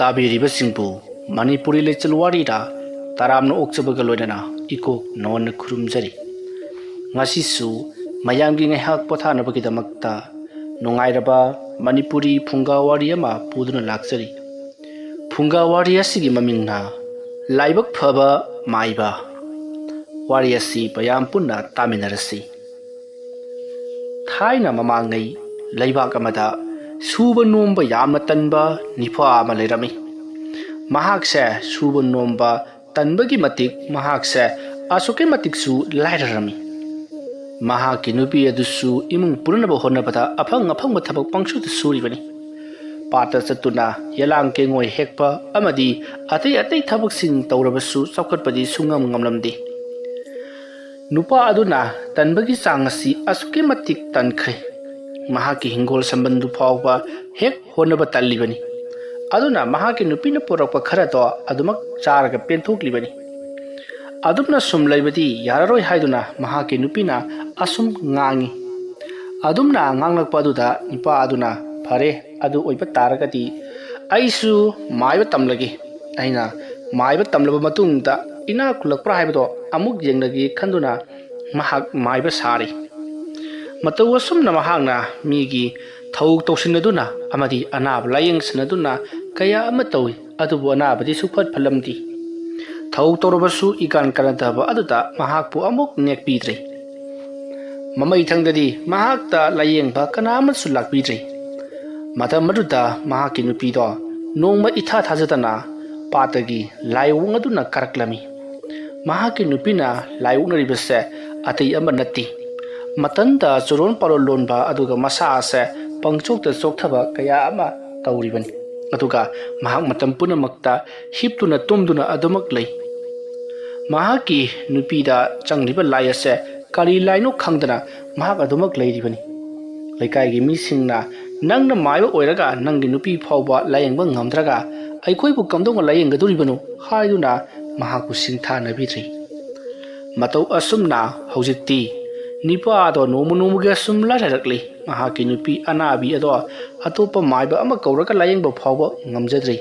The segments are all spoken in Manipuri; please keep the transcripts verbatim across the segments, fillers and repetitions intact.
ꯇꯥꯕꯤꯔꯤꯕꯁꯤꯡꯕꯨ ꯃꯅꯤꯄꯨꯔꯤ ꯂꯩꯆꯜ ꯋꯥꯔꯤꯗ ꯇꯔꯥꯝꯅ ꯑꯣꯛꯆꯕꯒ ꯂꯣꯏꯅꯅ ꯏꯀꯣꯛ ꯅꯣꯟꯅ ꯈꯨꯔꯨꯝꯖꯔꯤ꯫ ꯉꯁꯤꯁꯨ ꯃꯌꯥꯝꯒꯤ ꯉꯥꯏꯍꯥꯛ ꯄꯣꯊꯥꯅꯕꯒꯤꯗꯃꯛꯇ ꯅꯨꯡꯉꯥꯏꯔꯕ ꯃꯅꯤꯄꯨꯔꯤ ꯐꯨꯡꯒꯥ ꯋꯥꯔꯤ ꯑꯃ ꯄꯨꯗꯨꯅ ꯂꯥꯛꯆꯔꯤ꯫ ꯐꯨꯡꯒꯥ ꯋꯥꯔꯤ ꯑꯁꯤꯒꯤ ꯃꯃꯤꯡꯅ ꯂꯥꯏꯕꯛ ꯐꯕ ꯃꯥꯏꯕ꯫ ꯋꯥꯔꯤ ꯑꯁꯤ ꯃꯌꯥꯝ ꯄꯨꯟꯅ ꯇꯥꯃꯤꯟꯅꯔꯁꯤ꯫ ꯊꯥꯏꯅ ꯃꯃꯥꯡꯉꯩ ꯂꯩꯕꯥꯛ ꯑꯃꯗ ꯁꯨꯕ ꯅꯣꯝꯕ ꯌꯥꯝꯅ ꯇꯟꯕ ꯅꯤꯄꯥ ꯑꯃ ꯂꯩꯔꯝꯃꯤ꯫ ꯃꯍꯥꯛꯁꯦ ꯁꯨꯕ ꯅꯣꯝꯕ ꯇꯟꯕꯒꯤ ꯃꯇꯤꯛ ꯃꯍꯥꯛꯁꯦ ꯑꯁꯨꯛꯀꯤ ꯃꯇꯤꯛꯁꯨ ꯂꯥꯏꯔꯔꯝꯃꯤ꯫ ꯃꯍꯥꯛꯀꯤ ꯅꯨꯄꯤ ꯑꯗꯨꯁꯨ ꯏꯃꯨꯡ ꯄꯨꯅꯅꯕ ꯍꯣꯠꯅꯕꯗ ꯑꯐꯪ ꯑꯐꯪꯕ ꯊꯕꯛ ꯄꯪꯁꯨꯗ ꯁꯨꯔꯤꯕꯅꯤ꯫ ꯄꯥꯠꯇ ꯆꯠꯇꯨꯅ ꯌꯦꯂꯥꯡ ꯀꯦꯡꯉꯣꯏ ꯍꯦꯛꯄ ꯑꯃꯗꯤ ꯑꯇꯩ ꯑꯇꯩ ꯊꯕꯛꯁꯤꯡ ꯇꯧꯔꯕꯁꯨ ꯆꯥꯎꯈꯠꯄꯗꯤ ꯁꯨꯡꯉꯝ ꯉꯝꯂꯝꯗꯦ꯫ ꯅꯨꯄꯥ ꯑꯗꯨꯅ ꯇꯟꯕꯒꯤ ꯆꯥꯡ ꯑꯁꯤ ꯑꯁꯨꯛꯀꯤ ꯃꯇꯤꯛ ꯇꯟꯈ꯭ꯔꯦ꯫ ꯃꯍꯥꯛꯀꯤ ꯍꯤꯡꯒꯣꯜ ꯁꯝꯕꯟꯗꯨ ꯐꯥꯎꯕ ꯍꯦꯛ ꯍꯣꯠꯅꯕ ꯇꯜꯂꯤꯕꯅꯤ꯫ ꯑꯗꯨꯅ ꯃꯍꯥꯛꯀꯤ ꯅꯨꯄꯤꯅ ꯄꯨꯔꯛꯄ ꯈꯔꯗꯣ ꯑꯗꯨꯃꯛ ꯆꯥꯔꯒ ꯄꯦꯟꯊꯣꯛꯂꯤꯕꯅꯤ꯫ ꯑꯗꯨꯝꯅ ꯁꯨꯝ ꯂꯩꯕꯗꯤ ꯌꯥꯔꯔꯣꯏ ꯍꯥꯏꯗꯨꯅ ꯃꯍꯥꯛꯀꯤ ꯅꯨꯄꯤꯅ ꯑꯁꯨꯝ ꯉꯥꯡꯉꯤ꯫ ꯑꯗꯨꯝꯅ ꯉꯥꯡꯂꯛꯄ ꯑꯗꯨꯗ ꯅꯨꯄꯥ ꯑꯗꯨꯅ, "ꯐꯔꯦ, ꯑꯗꯨ ꯑꯣꯏꯕ ꯇꯥꯔꯒꯗꯤ ꯑꯩꯁꯨ ꯃꯥꯏꯕ ꯇꯝꯂꯒꯦ꯫ ꯑꯩꯅ ꯃꯥꯏꯕ ꯇꯝꯂꯕ ꯃꯇꯨꯡꯗ ꯏꯅꯥꯛ ꯈꯨꯜꯂꯛꯄ꯭ꯔꯥ ꯍꯥꯏꯕꯗꯣ ꯑꯃꯨꯛ ꯌꯦꯡꯂꯒꯦ" ꯈꯟꯗꯨꯅ ꯃꯍꯥꯛ ꯃꯥꯏꯕ ꯁꯥꯔꯤ꯫ ꯃꯇꯧ ꯑꯁꯨꯝꯅ ꯃꯍꯥꯛꯅ ꯃꯤꯒꯤ ꯊꯧ ꯇꯧꯁꯤꯟꯅꯗꯨꯅ ꯑꯃꯗꯤ ꯑꯅꯥꯕ ꯂꯥꯌꯦꯡꯁꯤꯟꯅꯗꯨꯅ ꯀꯌꯥ ꯑꯃ ꯇꯧꯏ꯫ ꯑꯗꯨꯕꯨ ꯑꯅꯥꯕꯗꯤ ꯁꯨꯛꯐꯠ ꯐꯠꯂꯝꯗꯦ꯫ ꯊꯧ ꯇꯧꯔꯕꯁꯨ ꯏꯀꯥꯟ ꯀꯥꯟꯅꯗꯕ ꯑꯗꯨꯗ ꯃꯍꯥꯛꯄꯨ ꯑꯃꯨꯛ ꯅꯦꯛꯄꯤꯗ꯭ꯔꯦ꯫ ꯃꯃꯩꯊꯪꯗꯗꯤ ꯃꯍꯥꯛꯇ ꯂꯥꯌꯦꯡꯕ ꯀꯅꯥ ꯑꯃꯁꯨ ꯂꯥꯛꯄꯤꯗ꯭ꯔꯦ꯫ ꯃꯇꯝ ꯑꯗꯨꯗ ꯃꯍꯥꯛꯀꯤ ꯅꯨꯄꯤꯗꯣ ꯅꯣꯡꯃ ꯏꯊꯥ ꯊꯥꯖꯗꯅ ꯄꯥꯠꯇꯒꯤ ꯂꯥꯏꯑꯣꯡ ꯑꯗꯨꯅ ꯀꯥꯔꯛꯂꯝꯃꯤ꯫ ꯃꯍꯥꯛꯀꯤ ꯅꯨꯄꯤꯅ ꯂꯥꯏꯑꯣꯛꯅꯔꯤꯕꯁꯦ ꯑꯇꯩ ꯑꯃ ꯅꯠꯇꯦ꯫ ꯃꯇꯟꯗ ꯆꯨꯔꯣꯟ ꯄꯥꯔꯣꯟ ꯂꯣꯟꯕ ꯑꯗꯨꯒ ꯃꯁꯥ ꯑꯁꯦ ꯄꯪꯆꯣꯛꯇ ꯆꯣꯛꯊꯕ ꯀꯌꯥ ꯑꯃ ꯇꯧꯔꯤꯕꯅꯤ꯫ ꯑꯗꯨꯒ ꯃꯍꯥꯛ ꯃꯇꯝ ꯄꯨꯝꯅꯃꯛꯇ ꯍꯤꯞꯇꯨꯅ ꯇꯨꯝꯗꯨꯅ ꯑꯗꯨꯃꯛ ꯂꯩ꯫ ꯃꯍꯥꯛꯀꯤ ꯅꯨꯄꯤꯗ ꯆꯪꯂꯤꯕ ꯂꯥꯏ ꯑꯁꯦ ꯀꯔꯤ ꯂꯥꯏꯅꯣ ꯈꯪꯗꯅ ꯃꯍꯥꯛ ꯑꯗꯨꯃꯛ ꯂꯩꯔꯤꯕꯅꯤ꯫ ꯂꯩꯀꯥꯏꯒꯤ ꯃꯤꯁꯤꯡꯅ, "ꯅꯪꯅ ꯃꯥꯏꯕ ꯑꯣꯏꯔꯒ ꯅꯪꯒꯤ ꯅꯨꯄꯤ ꯐꯥꯎꯕ ꯂꯥꯌꯦꯡꯕ ꯉꯝꯗ꯭ꯔꯒ ꯑꯩꯈꯣꯏꯕꯨ ꯀꯝꯗꯧꯅ ꯂꯥꯌꯦꯡꯒꯗꯣꯔꯤꯕꯅꯣ?" ꯍꯥꯏꯗꯨꯅ ꯃꯍꯥꯛꯄꯨ ꯁꯤꯡꯊꯥꯅꯕꯤꯗ꯭ꯔꯤ꯫ ꯃꯇꯧ ꯑꯁꯨꯝꯅ ꯍꯧꯖꯤꯛꯇꯤ ꯅꯤꯄꯥ ꯑꯗꯣ ꯅꯣꯡꯃ ꯅꯣꯡꯃꯒꯤ ꯑꯁꯨꯝ ꯂꯥꯏꯔꯔꯛꯂꯤ꯫ ꯃꯍꯥꯛꯀꯤ ꯅꯨꯄꯤ ꯑꯅꯥꯕꯤ ꯑꯗꯣ ꯑꯇꯣꯞꯄ ꯃꯥꯏꯕ ꯑꯃ ꯀꯧꯔꯒ ꯂꯥꯌꯦꯡꯕ ꯐꯥꯎꯕ ꯉꯝꯖꯗ꯭ꯔꯤ꯫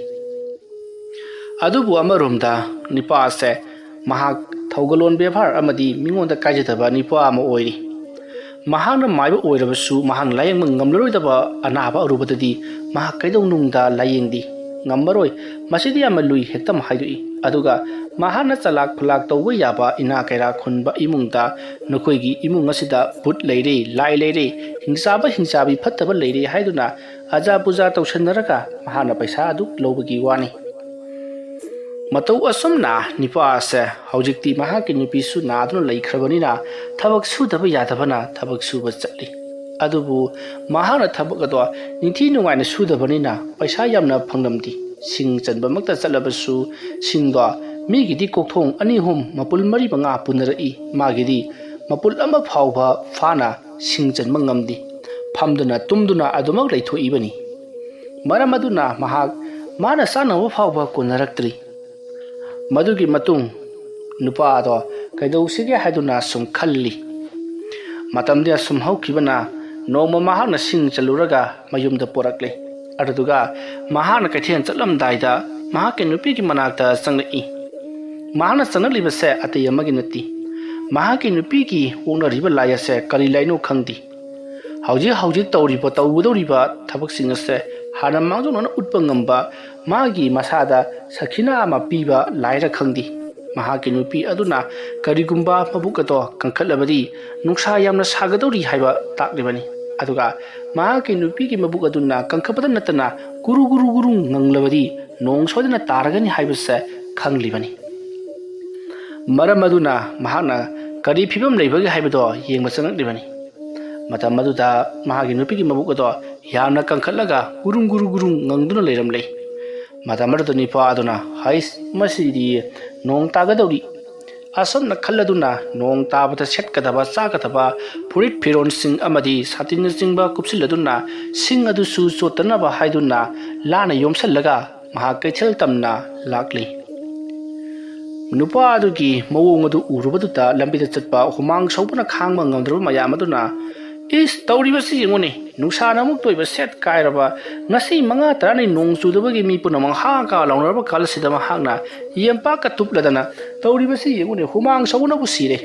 ꯑꯗꯨꯕꯨ ꯑꯃꯔꯣꯝꯗ ꯅꯨꯄꯥ ꯑꯁꯦ ꯃꯍꯥꯛ ꯊꯧꯒꯜꯂꯣꯟ ꯕꯦꯕꯥꯔ ꯑꯃꯗꯤ ꯃꯤꯉꯣꯟꯗ ꯀꯥꯏꯖꯗꯕ ꯅꯨꯄꯥ ꯑꯃ ꯑꯣꯏꯔꯤ꯫ ꯃꯍꯥꯛꯅ ꯃꯥꯏꯕ ꯑꯣꯏꯔꯕꯁꯨ ꯃꯍꯥꯛꯅ ꯂꯥꯌꯦꯡꯕ ꯉꯝꯂꯔꯣꯏꯗꯕ ꯑꯅꯥꯕ ꯑꯔꯨꯕꯗꯗꯤ ꯃꯍꯥꯛ ꯀꯩꯗꯧꯅꯨꯡꯗ ꯂꯥꯌꯦꯡꯗꯦ꯫ ꯉꯝꯃꯔꯣꯏ, ꯃꯁꯤꯗꯤ ꯌꯥꯝꯅ ꯂꯨꯏ ꯍꯦꯛꯇ ꯍꯥꯏꯗꯣꯛꯏ꯫ ꯑꯗꯨꯒ ꯃꯍꯥꯛꯅ ꯆꯂꯥꯛ ꯐꯂꯥꯛ ꯇꯧꯕ ꯌꯥꯕ ꯏꯅꯥ ꯀꯩꯔꯥ ꯈꯨꯟꯕ ꯏꯃꯨꯡꯗ ꯅꯈꯣꯏꯒꯤ ꯏꯃꯨꯡ ꯑꯁꯤꯗ ꯚꯨꯠ ꯂꯩꯔꯦ, ꯂꯥꯏ ꯂꯩꯔꯦ, ꯍꯤꯡꯆꯥꯕ ꯍꯤꯡꯆꯥꯕꯤ ꯐꯠꯇꯕ ꯂꯩꯔꯦ ꯍꯥꯏꯗꯨꯅ ꯑꯖꯥ ꯄꯨꯖꯥ ꯇꯧꯁꯟꯅꯔꯒ ꯃꯍꯥꯛꯅ ꯄꯩꯁꯥ ꯑꯗꯨ ꯂꯧꯕꯒꯤ ꯋꯥꯅꯤ꯫ ꯃꯇꯧ ꯑꯁꯨꯝꯅ ꯅꯨꯄꯥ ꯑꯁꯦ ꯍꯧꯖꯤꯛꯇꯤ ꯃꯍꯥꯛꯀꯤ ꯅꯨꯄꯤꯁꯨ ꯅꯥꯗꯨꯅ ꯂꯩꯈ꯭ꯔꯕꯅꯤꯅ ꯊꯕꯛ ꯁꯨꯗꯕ ꯌꯥꯗꯕꯅ ꯊꯕꯛ ꯁꯨꯕ ꯆꯠꯂꯤ꯫ ꯑꯗꯨꯕꯨ ꯃꯍꯥꯛꯅ ꯊꯕꯛ ꯑꯗꯣ ꯅꯤꯡꯊꯤ ꯅꯨꯡꯉꯥꯏꯅ ꯁꯨꯗꯕꯅꯤꯅ ꯄꯩꯁꯥ ꯌꯥꯝꯅ ꯐꯪꯂꯝꯗꯦ꯫ ꯁꯤꯡ ꯆꯟꯕꯃꯛꯇ ꯆꯠꯂꯕꯁꯨ ꯁꯤꯡꯗꯣ ꯃꯤꯒꯤꯗꯤ ꯀꯣꯛꯊꯣꯡ ꯑꯅꯤ ꯑꯍꯨꯝ ꯃꯄꯨꯜ ꯃꯔꯤ ꯃꯉꯥ ꯄꯨꯅꯔꯛꯏ, ꯃꯥꯒꯤꯗꯤ ꯃꯄꯨꯜ ꯑꯃ ꯐꯥꯎꯕ ꯐꯥꯅ ꯁꯤꯡ ꯆꯟꯕ ꯉꯝꯗꯦ꯫ ꯐꯝꯗꯨꯅ ꯇꯨꯝꯗꯨꯅ ꯑꯗꯨꯃꯛ ꯂꯩꯊꯣꯛꯏꯕꯅꯤ꯫ ꯃꯔꯝ ꯑꯗꯨꯅ ꯃꯍꯥꯛ ꯃꯥꯅ ꯆꯥꯅꯕ ꯐꯥꯎꯕ ꯀꯣꯟꯅꯔꯛꯇ꯭ꯔꯤ꯫ ꯃꯗꯨꯒꯤ ꯃꯇꯨꯡ ꯅꯨꯄꯥ ꯑꯗꯣ ꯀꯩꯗꯧꯁꯤꯒꯦ ꯍꯥꯏꯗꯨꯅ ꯁꯨꯝ ꯈꯜꯂꯤ꯫ ꯃꯇꯝꯗꯤ ꯑꯁꯨꯝ ꯍꯧꯈꯤꯕꯅ ꯅꯣꯡꯃ ꯃꯍꯥꯛꯅ ꯁꯤꯡ ꯆꯜꯂꯨꯔꯒ ꯃꯌꯨꯝꯗ ꯄꯨꯔꯛꯂꯦ꯫ ꯑꯗꯨꯗꯨꯒ ꯃꯍꯥꯛꯅ ꯀꯩꯊꯦꯜ ꯆꯠꯂꯝꯗꯥꯏꯗ ꯃꯍꯥꯛꯀꯤ ꯅꯨꯄꯤꯒꯤ ꯃꯅꯥꯛꯇ ꯆꯪꯂꯛꯏ꯫ ꯃꯍꯥꯛꯅ ꯆꯪꯂꯛꯂꯤꯕꯁꯦ ꯑꯇꯩ ꯑꯃꯒꯤ ꯅꯠꯇꯦ, ꯃꯍꯥꯛꯀꯤ ꯅꯨꯄꯤꯒꯤ ꯑꯣꯛꯅꯔꯤꯕ ꯂꯥꯏ ꯑꯁꯦ ꯀꯔꯤ ꯂꯥꯏꯅꯣ ꯈꯪꯗꯦ꯫ ꯍꯧꯖꯤꯛ ꯍꯧꯖꯤꯛ ꯇꯧꯔꯤꯕ ꯇꯧꯒꯗꯧꯔꯤꯕ ꯊꯕꯛꯁꯤꯡ ꯑꯁꯦ ꯍꯥꯟꯅ ꯃꯥꯡꯖꯧꯅꯅ ꯎꯠꯄ ꯉꯝꯕ ꯃꯥꯒꯤ ꯃꯁꯥꯗ ꯁꯈꯤꯅꯥ ꯑꯃ ꯄꯤꯕ ꯂꯥꯏꯔ ꯈꯪꯗꯦ꯫ ꯃꯍꯥꯛꯀꯤ ꯅꯨꯄꯤ ꯑꯗꯨꯅ ꯀꯔꯤꯒꯨꯝꯕ ꯃꯕꯨꯛ ꯑꯗꯣ ꯀꯟꯈꯠꯂꯕꯗꯤ ꯅꯨꯡꯁꯥ ꯌꯥꯝꯅ ꯁꯥꯒꯗꯧꯔꯤ ꯍꯥꯏꯕ ꯇꯥꯛꯂꯤꯕꯅꯤ꯫ ꯑꯗꯨꯒ ꯃꯍꯥꯛꯀꯤ ꯅꯨꯄꯤꯒꯤ ꯃꯕꯨꯛ ꯑꯗꯨꯅ ꯀꯟꯈꯠꯄꯗ ꯅꯠꯇꯅ ꯒꯨꯔꯨ ꯒꯨꯔꯨ ꯒꯨꯔꯨ ꯉꯪꯂꯕꯗꯤ ꯅꯣꯡ ꯁꯣꯏꯗꯅ ꯇꯥꯔꯒꯅꯤ ꯍꯥꯏꯕꯁꯦ ꯈꯪꯂꯤꯕꯅꯤ꯫ ꯃꯔꯝ ꯑꯗꯨꯅ ꯃꯍꯥꯛꯅ ꯀꯔꯤ ꯐꯤꯕꯝ ꯂꯩꯕꯒꯦ ꯍꯥꯏꯕꯗꯣ ꯌꯦꯡꯕ ꯆꯪꯂꯛꯂꯤꯕꯅꯤ꯫ ꯃꯇꯝ ꯑꯗꯨꯗ ꯃꯍꯥꯛꯀꯤ ꯅꯨꯄꯤꯒꯤ ꯃꯕꯨꯛ ꯑꯗꯣ ꯌꯥꯝꯅ ꯀꯟꯈꯠꯂꯒ ꯒꯨꯔꯨꯡ ꯒꯨꯔꯨ ꯒꯨꯔꯨꯡ ꯉꯪꯗꯨꯅ ꯂꯩꯔꯝꯂꯦ꯫ ꯃꯇꯝ ꯑꯗꯨꯗ ꯅꯨꯄꯥ ꯑꯗꯨꯅ, "ꯍꯩꯁ, ꯃꯁꯤꯗꯤ ꯅꯣꯡ ꯇꯥꯒꯗꯧꯔꯤ"꯫ ꯑꯁꯨꯝꯅ ꯈꯜꯂꯗꯨꯅ ꯅꯣꯡ ꯇꯥꯕꯗ ꯁꯦꯠꯀꯗꯕ ꯆꯥꯒꯗꯕ ꯐꯨꯔꯤꯠ ꯐꯤꯔꯣꯟꯁꯤꯡ ꯑꯃꯗꯤ ꯁꯥꯇꯤꯟꯅꯆꯤꯡꯕ ꯀꯨꯞꯁꯤꯜꯂꯗꯨꯅ ꯁꯤꯡ ꯑꯗꯨꯁꯨ ꯆꯣꯠꯇꯅꯕ ꯍꯥꯏꯗꯨꯅ ꯂꯥꯅ ꯌꯣꯝꯁꯤꯜꯂꯒ ꯃꯍꯥꯛ ꯀꯩꯊꯦꯜ ꯇꯝꯅ ꯂꯥꯛꯂꯤ꯫ ꯅꯨꯄꯥ ꯑꯗꯨꯒꯤ ꯃꯑꯣꯡ ꯑꯗꯨ ꯎꯔꯨꯕꯗꯨꯗ ꯂꯝꯕꯤꯗ ꯆꯠꯄ ꯍꯨꯃꯥꯡ ꯁꯧꯕꯅ ꯈꯥꯡꯕ ꯉꯝꯗ꯭ꯔꯕ ꯃꯌꯥꯝ ꯑꯗꯨꯅ "ꯏꯁ, ꯇꯧꯔꯤꯕꯁꯤ ꯌꯦꯡꯉꯨꯅꯦ, ꯅꯨꯡꯁꯥꯅ ꯑꯃꯨꯛ ꯇꯣꯏꯕ ꯁꯦꯠ ꯀꯥꯏꯔꯕ, ꯉꯁꯤ ꯃꯉꯥ ꯇꯔꯥꯅꯤ ꯅꯣꯡ ꯆꯨꯗꯕꯒꯤ ꯃꯤ ꯄꯨꯝꯅꯃꯛ ꯍꯥ ꯀꯥ ꯂꯥꯎꯅꯔꯕ ꯀꯥꯟꯁꯤꯗ ꯃꯍꯥꯛꯅ ꯌꯦꯝꯄꯥꯛꯀ ꯇꯨꯞꯂꯗꯅ ꯇꯧꯔꯤꯕꯁꯤ ꯌꯦꯡꯉꯨꯅꯦ, ꯍꯨꯃꯥꯡ ꯁꯧꯕꯅꯕꯨ ꯁꯤꯔꯦ"꯫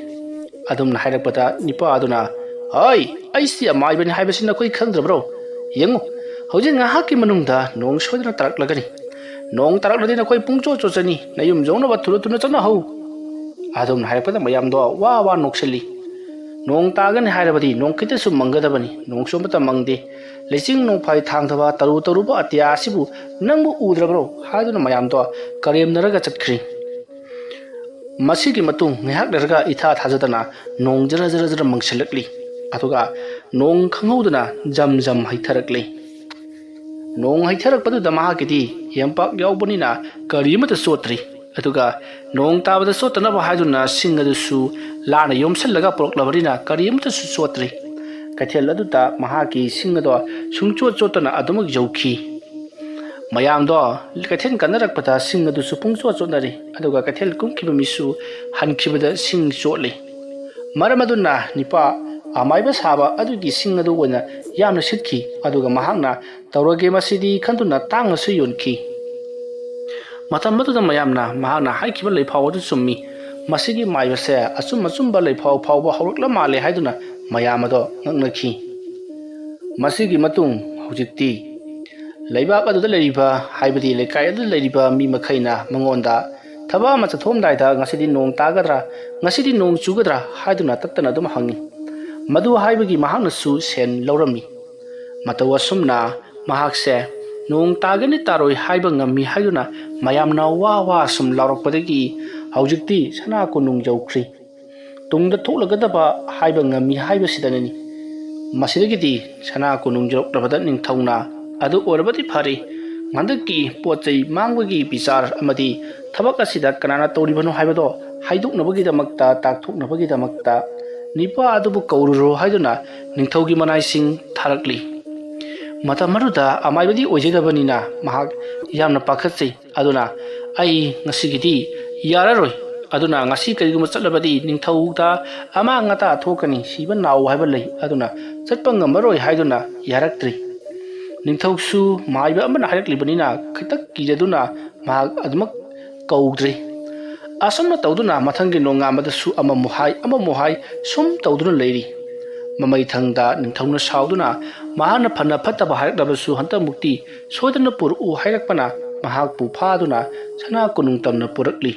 ꯑꯗꯨꯝꯅ ꯍꯥꯏꯔꯛꯄꯗ ꯅꯤꯄꯥ ꯑꯗꯨꯅ, "ꯍꯣꯏ, ꯑꯩꯁꯤ ꯑꯃꯥꯏꯕꯅꯤ ꯍꯥꯏꯕꯁꯤ ꯅꯈꯣꯏ ꯈꯪꯗ꯭ꯔꯕ꯭ꯔꯣ? ꯌꯦꯡꯉꯨ, ꯍꯧꯖꯤꯛ ꯉꯥꯏꯍꯥꯛꯀꯤ ꯃꯅꯨꯡꯗ ꯅꯣꯡ ꯁꯣꯏꯗꯅ ꯇꯥꯔꯛꯂꯒꯅꯤ꯫ ꯅꯣꯡ ꯇꯥꯔꯛꯂꯗꯤ ꯅꯈꯣꯏ ꯄꯨꯡꯆꯣꯠ ꯆꯣꯠꯆꯅꯤ, ꯅꯌꯨꯝ ꯌꯧꯅꯕ ꯊꯨꯅ ꯊꯨꯅ ꯆꯠꯅꯍꯧ"꯫ ꯑꯗꯨꯝꯅ ꯍꯥꯏꯔꯛꯄꯗ ꯃꯌꯥꯝꯗꯣ ꯋꯥ ꯋꯥ ꯅꯣꯛꯁꯤꯜꯂꯤ꯫ ꯅꯣꯡ ꯇꯥꯒꯅꯤ ꯍꯥꯏꯔꯕꯗꯤ ꯅꯣꯡ ꯈꯤꯇꯁꯨ ꯃꯪꯒꯗꯕꯅꯤ, ꯅꯣꯡꯁꯨ ꯑꯃꯠꯇ ꯃꯪꯗꯦ꯫ ꯂꯩꯆꯤꯡ ꯅꯣꯡꯐꯥꯏ ꯊꯥꯡꯗꯕ ꯇꯔꯨ ꯇꯔꯨꯕ ꯑꯇꯤꯌꯥ ꯑꯁꯤꯕꯨ ꯅꯪꯕꯨ ꯎꯗ꯭ꯔꯕ꯭ꯔꯣ? ꯍꯥꯏꯗꯨꯅ ꯃꯌꯥꯝꯗꯣ ꯀꯔꯦꯝꯅꯔꯒ ꯆꯠꯈ꯭ꯔꯤ꯫ ꯃꯁꯤꯒꯤ ꯃꯇꯨꯡ ꯉꯥꯏꯍꯥꯛ ꯂꯩꯔꯒ ꯏꯊꯥ ꯊꯥꯖꯗꯅ ꯅꯣꯡ ꯖꯔ ꯖꯔ ꯖꯔ ꯃꯪꯁꯤꯜꯂꯛꯂꯤ꯫ ꯑꯗꯨꯒ ꯅꯣꯡ ꯈꯪꯍꯧꯗꯅ ꯖꯝ ꯖꯝ ꯍꯩꯊꯔꯛꯂꯤ꯫ ꯅꯣꯡ ꯍꯩꯊꯔꯛꯄꯗꯨꯗ ꯃꯍꯥꯛꯀꯤꯗꯤ ꯌꯦꯝꯄꯥꯛ ꯌꯥꯎꯕꯅꯤꯅ ꯀꯔꯤ ꯑꯃꯠꯇ ꯆꯣꯠꯇ꯭ꯔꯤ꯫ ꯑꯗꯨꯒ ꯅꯣꯡ ꯇꯥꯕꯗ ꯆꯣꯠꯇꯅꯕ ꯍꯥꯏꯗꯨꯅ ꯁꯤꯡ ꯑꯗꯨꯁꯨ ꯂꯥꯅ ꯌꯣꯝꯁꯤꯜꯂꯒ ꯄꯨꯔꯛꯂꯕꯅꯤꯅ ꯀꯔꯤ ꯑꯃꯠꯇꯁꯨ ꯆꯣꯠꯇ꯭ꯔꯤ꯫ ꯀꯩꯊꯦꯜ ꯑꯗꯨꯗ ꯃꯍꯥꯛꯀꯤ ꯁꯤꯡ ꯑꯗꯣ ꯁꯨꯡꯆꯣꯠ ꯆꯣꯠꯇꯅ ꯑꯗꯨꯃꯛ ꯌꯧꯈꯤ꯫ ꯃꯌꯥꯝꯗꯣ ꯀꯩꯊꯦꯜ ꯀꯥꯟꯅꯔꯛꯄꯗ ꯁꯤꯡ ꯑꯗꯨꯁꯨ ꯄꯨꯡꯆꯣꯠ ꯆꯣꯠꯅꯔꯦ, ꯑꯗꯨꯒ ꯀꯩꯊꯦꯜ ꯀꯨꯝꯈꯤꯕ ꯃꯤꯁꯨ ꯍꯟꯈꯤꯕꯗ ꯁꯤꯡ ꯆꯣꯠꯂꯤ꯫ ꯃꯔꯝ ꯑꯗꯨꯅ ꯅꯤꯄꯥ ꯑꯃꯥꯏꯕ ꯁꯥꯕ ꯑꯗꯨꯒꯤ ꯁꯤꯡ ꯑꯗꯨ ꯑꯣꯏꯅ ꯌꯥꯝꯅ ꯁꯤꯠꯈꯤ, ꯑꯗꯨꯒ ꯃꯍꯥꯛꯅ "ꯇꯧꯔꯒꯦ ꯃꯁꯤꯗꯤ" ꯈꯟꯗꯨꯅ ꯇꯥꯡꯅꯁꯨ ꯌꯣꯟꯈꯤ꯫ ꯃꯇꯝ ꯑꯗꯨꯗ ꯃꯌꯥꯝꯅ ꯃꯍꯥꯛꯅ ꯍꯥꯏꯈꯤꯕ ꯂꯩꯐꯥꯎ ꯑꯗꯨ ꯆꯨꯝꯃꯤ꯫ ꯃꯁꯤꯒꯤ ꯃꯥꯏꯕꯁꯦ ꯑꯆꯨꯝ ꯑꯆꯨꯝꯕ ꯂꯩꯐꯥꯎ ꯐꯥꯎꯕ ꯍꯧꯔꯛꯂ ꯃꯥꯜꯂꯦ ꯍꯥꯏꯗꯨꯅ ꯃꯌꯥꯝ ꯑꯗꯣ ꯉꯛꯅꯈꯤ꯫ ꯃꯁꯤꯒꯤ ꯃꯇꯨꯡ ꯍꯧꯖꯤꯛꯇꯤ ꯂꯩꯕꯥꯛ ꯑꯗꯨꯗ ꯂꯩꯔꯤꯕ, ꯍꯥꯏꯕꯗꯤ ꯂꯩꯀꯥꯏ ꯑꯗꯨꯗ ꯂꯩꯔꯤꯕ ꯃꯤ ꯃꯈꯩꯅ ꯃꯉꯣꯟꯗ ꯊꯕꯛ ꯑꯃ ꯆꯠꯊꯣꯛꯑꯝꯗꯥꯏꯗ "ꯉꯁꯤꯗꯤ ꯅꯣꯡ ꯇꯥꯒꯗ꯭ꯔꯥ? ꯉꯁꯤꯗꯤ ꯅꯣꯡ ꯆꯨꯒꯗ꯭ꯔꯥ?" ꯍꯥꯏꯗꯨꯅ ꯇꯠꯇꯅ ꯑꯗꯨꯝ ꯍꯪꯉꯤ꯫ ꯃꯗꯨ ꯍꯥꯏꯕꯒꯤ ꯃꯍꯥꯛꯅꯁꯨ ꯁꯦꯟ ꯂꯧꯔꯝꯃꯤ꯫ ꯃꯇꯧ ꯑꯁꯨꯝꯅ ꯃꯍꯥꯛꯁꯦ ꯅꯣꯡ ꯇꯥꯒꯅꯤ ꯇꯥꯔꯣꯏ ꯍꯥꯏꯕ ꯉꯝꯃꯤ ꯍꯥꯏꯗꯨꯅ ꯃꯌꯥꯝꯅ ꯋꯥ ꯋꯥ ꯁꯨꯝ ꯂꯥꯎꯔꯛꯄꯗꯒꯤ ꯍꯧꯖꯤꯛꯇꯤ ꯁꯅꯥ ꯀꯣꯅꯨꯡ ꯌꯧꯈ꯭ꯔꯤ꯫ ꯇꯨꯡꯗ ꯊꯣꯛꯂꯒꯗꯕ ꯍꯥꯏꯕ ꯉꯝꯃꯤ ꯍꯥꯏꯕꯁꯤꯗꯅꯤ꯫ ꯃꯁꯤꯗꯒꯤꯗꯤ ꯁꯅꯥ ꯀꯣꯅꯨꯡ ꯌꯧꯔꯛꯂꯕꯗ ꯅꯤꯡꯊꯧꯅ "ꯑꯗꯨ ꯑꯣꯏꯔꯕꯗꯤ ꯐꯔꯦ, ꯍꯟꯗꯛꯀꯤ ꯄꯣꯠ ꯆꯩ ꯃꯥꯡꯕꯒꯤ ꯕꯤꯆꯥꯔ ꯑꯃꯗꯤ ꯊꯕꯛ ꯑꯁꯤꯗ ꯀꯅꯥꯅ ꯇꯧꯔꯤꯕꯅꯣ ꯍꯥꯏꯕꯗꯣ ꯍꯥꯏꯗꯣꯛꯅꯕꯒꯤꯗꯃꯛꯇ, ꯇꯥꯛꯊꯣꯛꯅꯕꯒꯤꯗꯃꯛꯇ ꯅꯤꯄꯥ ꯑꯗꯨꯕꯨ ꯀꯧꯔꯨꯔꯣ" ꯍꯥꯏꯗꯨꯅ ꯅꯤꯡꯊꯧꯒꯤ ꯃꯅꯥꯏꯁꯤꯡ ꯊꯥꯔꯛꯂꯤ꯫ ꯃꯇꯝ ꯑꯗꯨꯗ ꯑꯃꯥꯏꯕꯗꯤ ꯑꯣꯏꯖꯗꯕꯅꯤꯅ ꯃꯍꯥꯛ ꯌꯥꯝꯅ ꯄꯥꯈꯠꯆꯩ꯫ ꯑꯗꯨꯅ "ꯑꯩ ꯉꯁꯤꯒꯤꯗꯤ ꯌꯥꯔꯔꯣꯏ, ꯑꯗꯨꯅ ꯉꯁꯤ ꯀꯔꯤꯒꯨꯝꯕ ꯆꯠꯂꯕꯗꯤ ꯅꯤꯡꯊꯧꯗ ꯑꯃꯥꯡ ꯑꯇꯥ ꯊꯣꯛꯀꯅꯤ, ꯁꯤꯕ ꯅꯥꯎ ꯍꯥꯏꯕ ꯂꯩ, ꯑꯗꯨꯅ ꯆꯠꯄ ꯉꯝꯃꯔꯣꯏ ꯍꯥꯏꯗꯨꯅ ꯌꯥꯔꯛꯇ꯭ꯔꯤ꯫ ꯅꯤꯡꯊꯧꯁꯨ ꯃꯥꯏꯕ ꯑꯃꯅ ꯍꯥꯏꯔꯛꯂꯤꯕꯅꯤꯅ ꯈꯤꯇꯪ ꯀꯤꯖꯗꯨꯅ ꯃꯍꯥꯛ ꯑꯗꯨꯃꯛ ꯀꯧꯗ꯭ꯔꯤ꯫ ꯑꯁꯨꯝꯅ ꯇꯧꯗꯨꯅ ꯃꯊꯪꯒꯤ ꯅꯣꯡꯉꯥꯟꯕꯗꯁꯨ ꯑꯃꯃꯨꯛ ꯍꯥꯏ, ꯑꯃꯃꯨꯛ ꯍꯥꯏ, ꯁꯨꯝ ꯇꯧꯗꯨꯅ ꯂꯩꯔꯤ꯫ ꯃꯃꯩꯊꯪꯗ ꯅꯤꯡꯊꯧꯅ ꯁꯥꯎꯗꯨꯅ ꯃꯍꯥꯛꯅ ꯐꯅ ꯐꯠꯇꯕ ꯍꯥꯏꯔꯛꯂꯕꯁꯨ ꯍꯟꯗꯛꯃꯨꯛꯇꯤ ꯁꯣꯏꯗꯅ ꯄꯨꯔꯛꯎ ꯍꯥꯏꯔꯛꯄꯅ ꯃꯍꯥꯛꯄꯨ ꯐꯥꯗꯨꯅ ꯁꯅꯥ ꯀꯣꯅꯨꯡ ꯇꯝꯅ ꯄꯨꯔꯛꯂꯤ꯫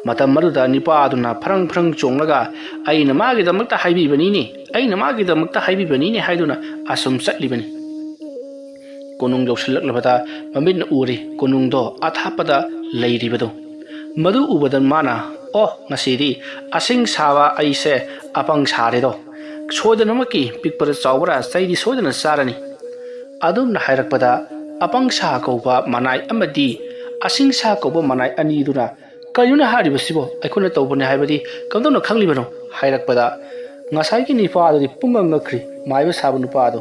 ꯃꯇꯝ ꯑꯗꯨꯗ ꯅꯤꯄꯥ ꯑꯗꯨꯅ ꯐ꯭ꯔꯪ ꯐ꯭ꯔꯪ ꯆꯣꯡꯂꯒ, "ꯑꯩꯅ ꯃꯥꯒꯤꯗꯃꯛꯇ ꯍꯥꯏꯕꯤꯕꯅꯤꯅꯦ, ꯑꯩꯅ ꯃꯥꯒꯤꯗꯃꯛꯇ ꯍꯥꯏꯕꯤꯕꯅꯤꯅꯦ" ꯍꯥꯏꯗꯨꯅ ꯑꯁꯨꯝ ꯆꯠꯂꯤꯕꯅꯤ꯫ ꯀꯣꯅꯨꯡ ꯌꯧꯁꯤꯜꯂꯛꯂꯕꯗ ꯃꯃꯤꯠꯅ ꯎꯔꯦ ꯀꯣꯅꯨꯡꯗꯣ ꯑꯊꯥꯞꯄꯗ ꯂꯩꯔꯤꯕꯗꯣ꯫ ꯃꯗꯨ ꯎꯕꯗ ꯃꯥꯅ, "ꯑꯣ, ꯉꯁꯤꯗꯤ ꯑꯁꯤꯡ ꯁꯥꯕ ꯑꯩꯁꯦ ꯑꯄꯪ ꯁꯥꯔꯦꯗꯣ꯫ ꯁꯣꯏꯗꯅꯃꯛꯀꯤ ꯄꯤꯛꯄꯔ ꯆꯥꯎꯕꯔ ꯆꯩꯗꯤ ꯁꯣꯏꯗꯅ ꯆꯥꯔꯅꯤ"꯫ ꯑꯗꯨꯝꯅ ꯍꯥꯏꯔꯛꯄꯗ ꯑꯄꯪ ꯁꯥ ꯀꯧꯕ ꯃꯅꯥꯏ ꯑꯃꯗꯤ ꯑꯁꯤꯡ ꯁꯥ ꯀꯧꯕ ꯃꯅꯥꯏ ꯑꯅꯤꯗꯨꯅ, "ꯀꯔꯤꯅꯣꯅꯦ ꯍꯥꯏꯔꯤꯕꯁꯤꯕꯣ? ꯑꯩꯈꯣꯏꯅ ꯇꯧꯕꯅꯦ ꯍꯥꯏꯕꯗꯤ ꯀꯝꯗꯧꯅ ꯈꯪꯂꯤꯕꯅꯣ?" ꯍꯥꯏꯔꯛꯄꯗ ꯉꯁꯥꯏꯒꯤ ꯅꯤꯄꯥ ꯑꯗꯨꯗꯤ ꯄꯨꯡꯉꯛ ꯉꯛꯈ꯭ꯔꯤ, ꯃꯥꯏꯕ ꯁꯥꯕ ꯅꯨꯄꯥ ꯑꯗꯣ꯫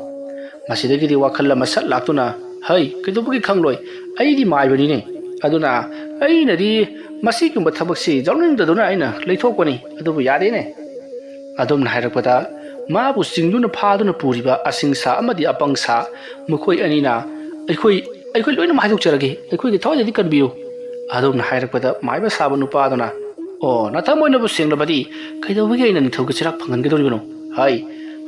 ꯃꯁꯤꯗꯒꯤꯗꯤ ꯋꯥꯈꯜ ꯑꯃ ꯁꯠ ꯂꯥꯛꯇꯨꯅ, "ꯍꯩ, ꯀꯩꯗꯧꯕꯒꯤ ꯈꯪꯂꯣꯏ? ꯑꯩꯗꯤ ꯃꯥꯏꯕꯅꯤꯅꯦ꯫ ꯑꯗꯨꯅ ꯑꯩꯅꯗꯤ ꯃꯁꯤꯒꯨꯝꯕ ꯊꯕꯛꯁꯤ ꯌꯥꯎꯅꯤꯡꯗꯗꯨꯅ ꯑꯩꯅ ꯂꯩꯊꯣꯛꯄꯅꯤ, ꯑꯗꯨꯕꯨ ꯌꯥꯗꯦꯅꯦ"꯫ ꯑꯗꯨꯝꯅ ꯍꯥꯏꯔꯛꯄꯗ ꯃꯥꯕꯨ ꯆꯤꯡꯗꯨꯅ ꯐꯥꯗꯨꯅ ꯄꯨꯔꯤꯕ ꯑꯁꯤꯡꯁꯥ ꯑꯃꯗꯤ ꯑꯄꯪꯁꯥ ꯃꯈꯣꯏ ꯑꯅꯤꯅ, "ꯑꯩꯈꯣꯏ, ꯑꯩꯈꯣꯏ ꯂꯣꯏꯅꯃꯛ ꯍꯥꯏꯗꯣꯛꯆꯔꯒꯦ, ꯑꯩꯈꯣꯏꯒꯤ ꯊꯋꯥꯏꯗꯗꯤ ꯀꯟꯕꯤꯌꯨ"꯫ ꯑꯗꯨꯝꯅ ꯍꯥꯏꯔꯛꯄꯗ ꯃꯥꯏꯕ ꯁꯥꯕ ꯅꯨꯄꯥꯗꯨꯅ, "ꯑꯣ, ꯅꯊꯃꯣꯏꯅꯕꯨ ꯁꯦꯡꯂꯕꯗꯤ ꯀꯩꯗꯧꯕꯒꯤ ꯑꯩꯅ ꯅꯤꯡꯊꯧꯒꯤ ꯆꯤꯔꯥꯛ ꯐꯪꯍꯟꯒꯗꯧꯔꯤꯕꯅꯣ? ꯍꯥꯏ,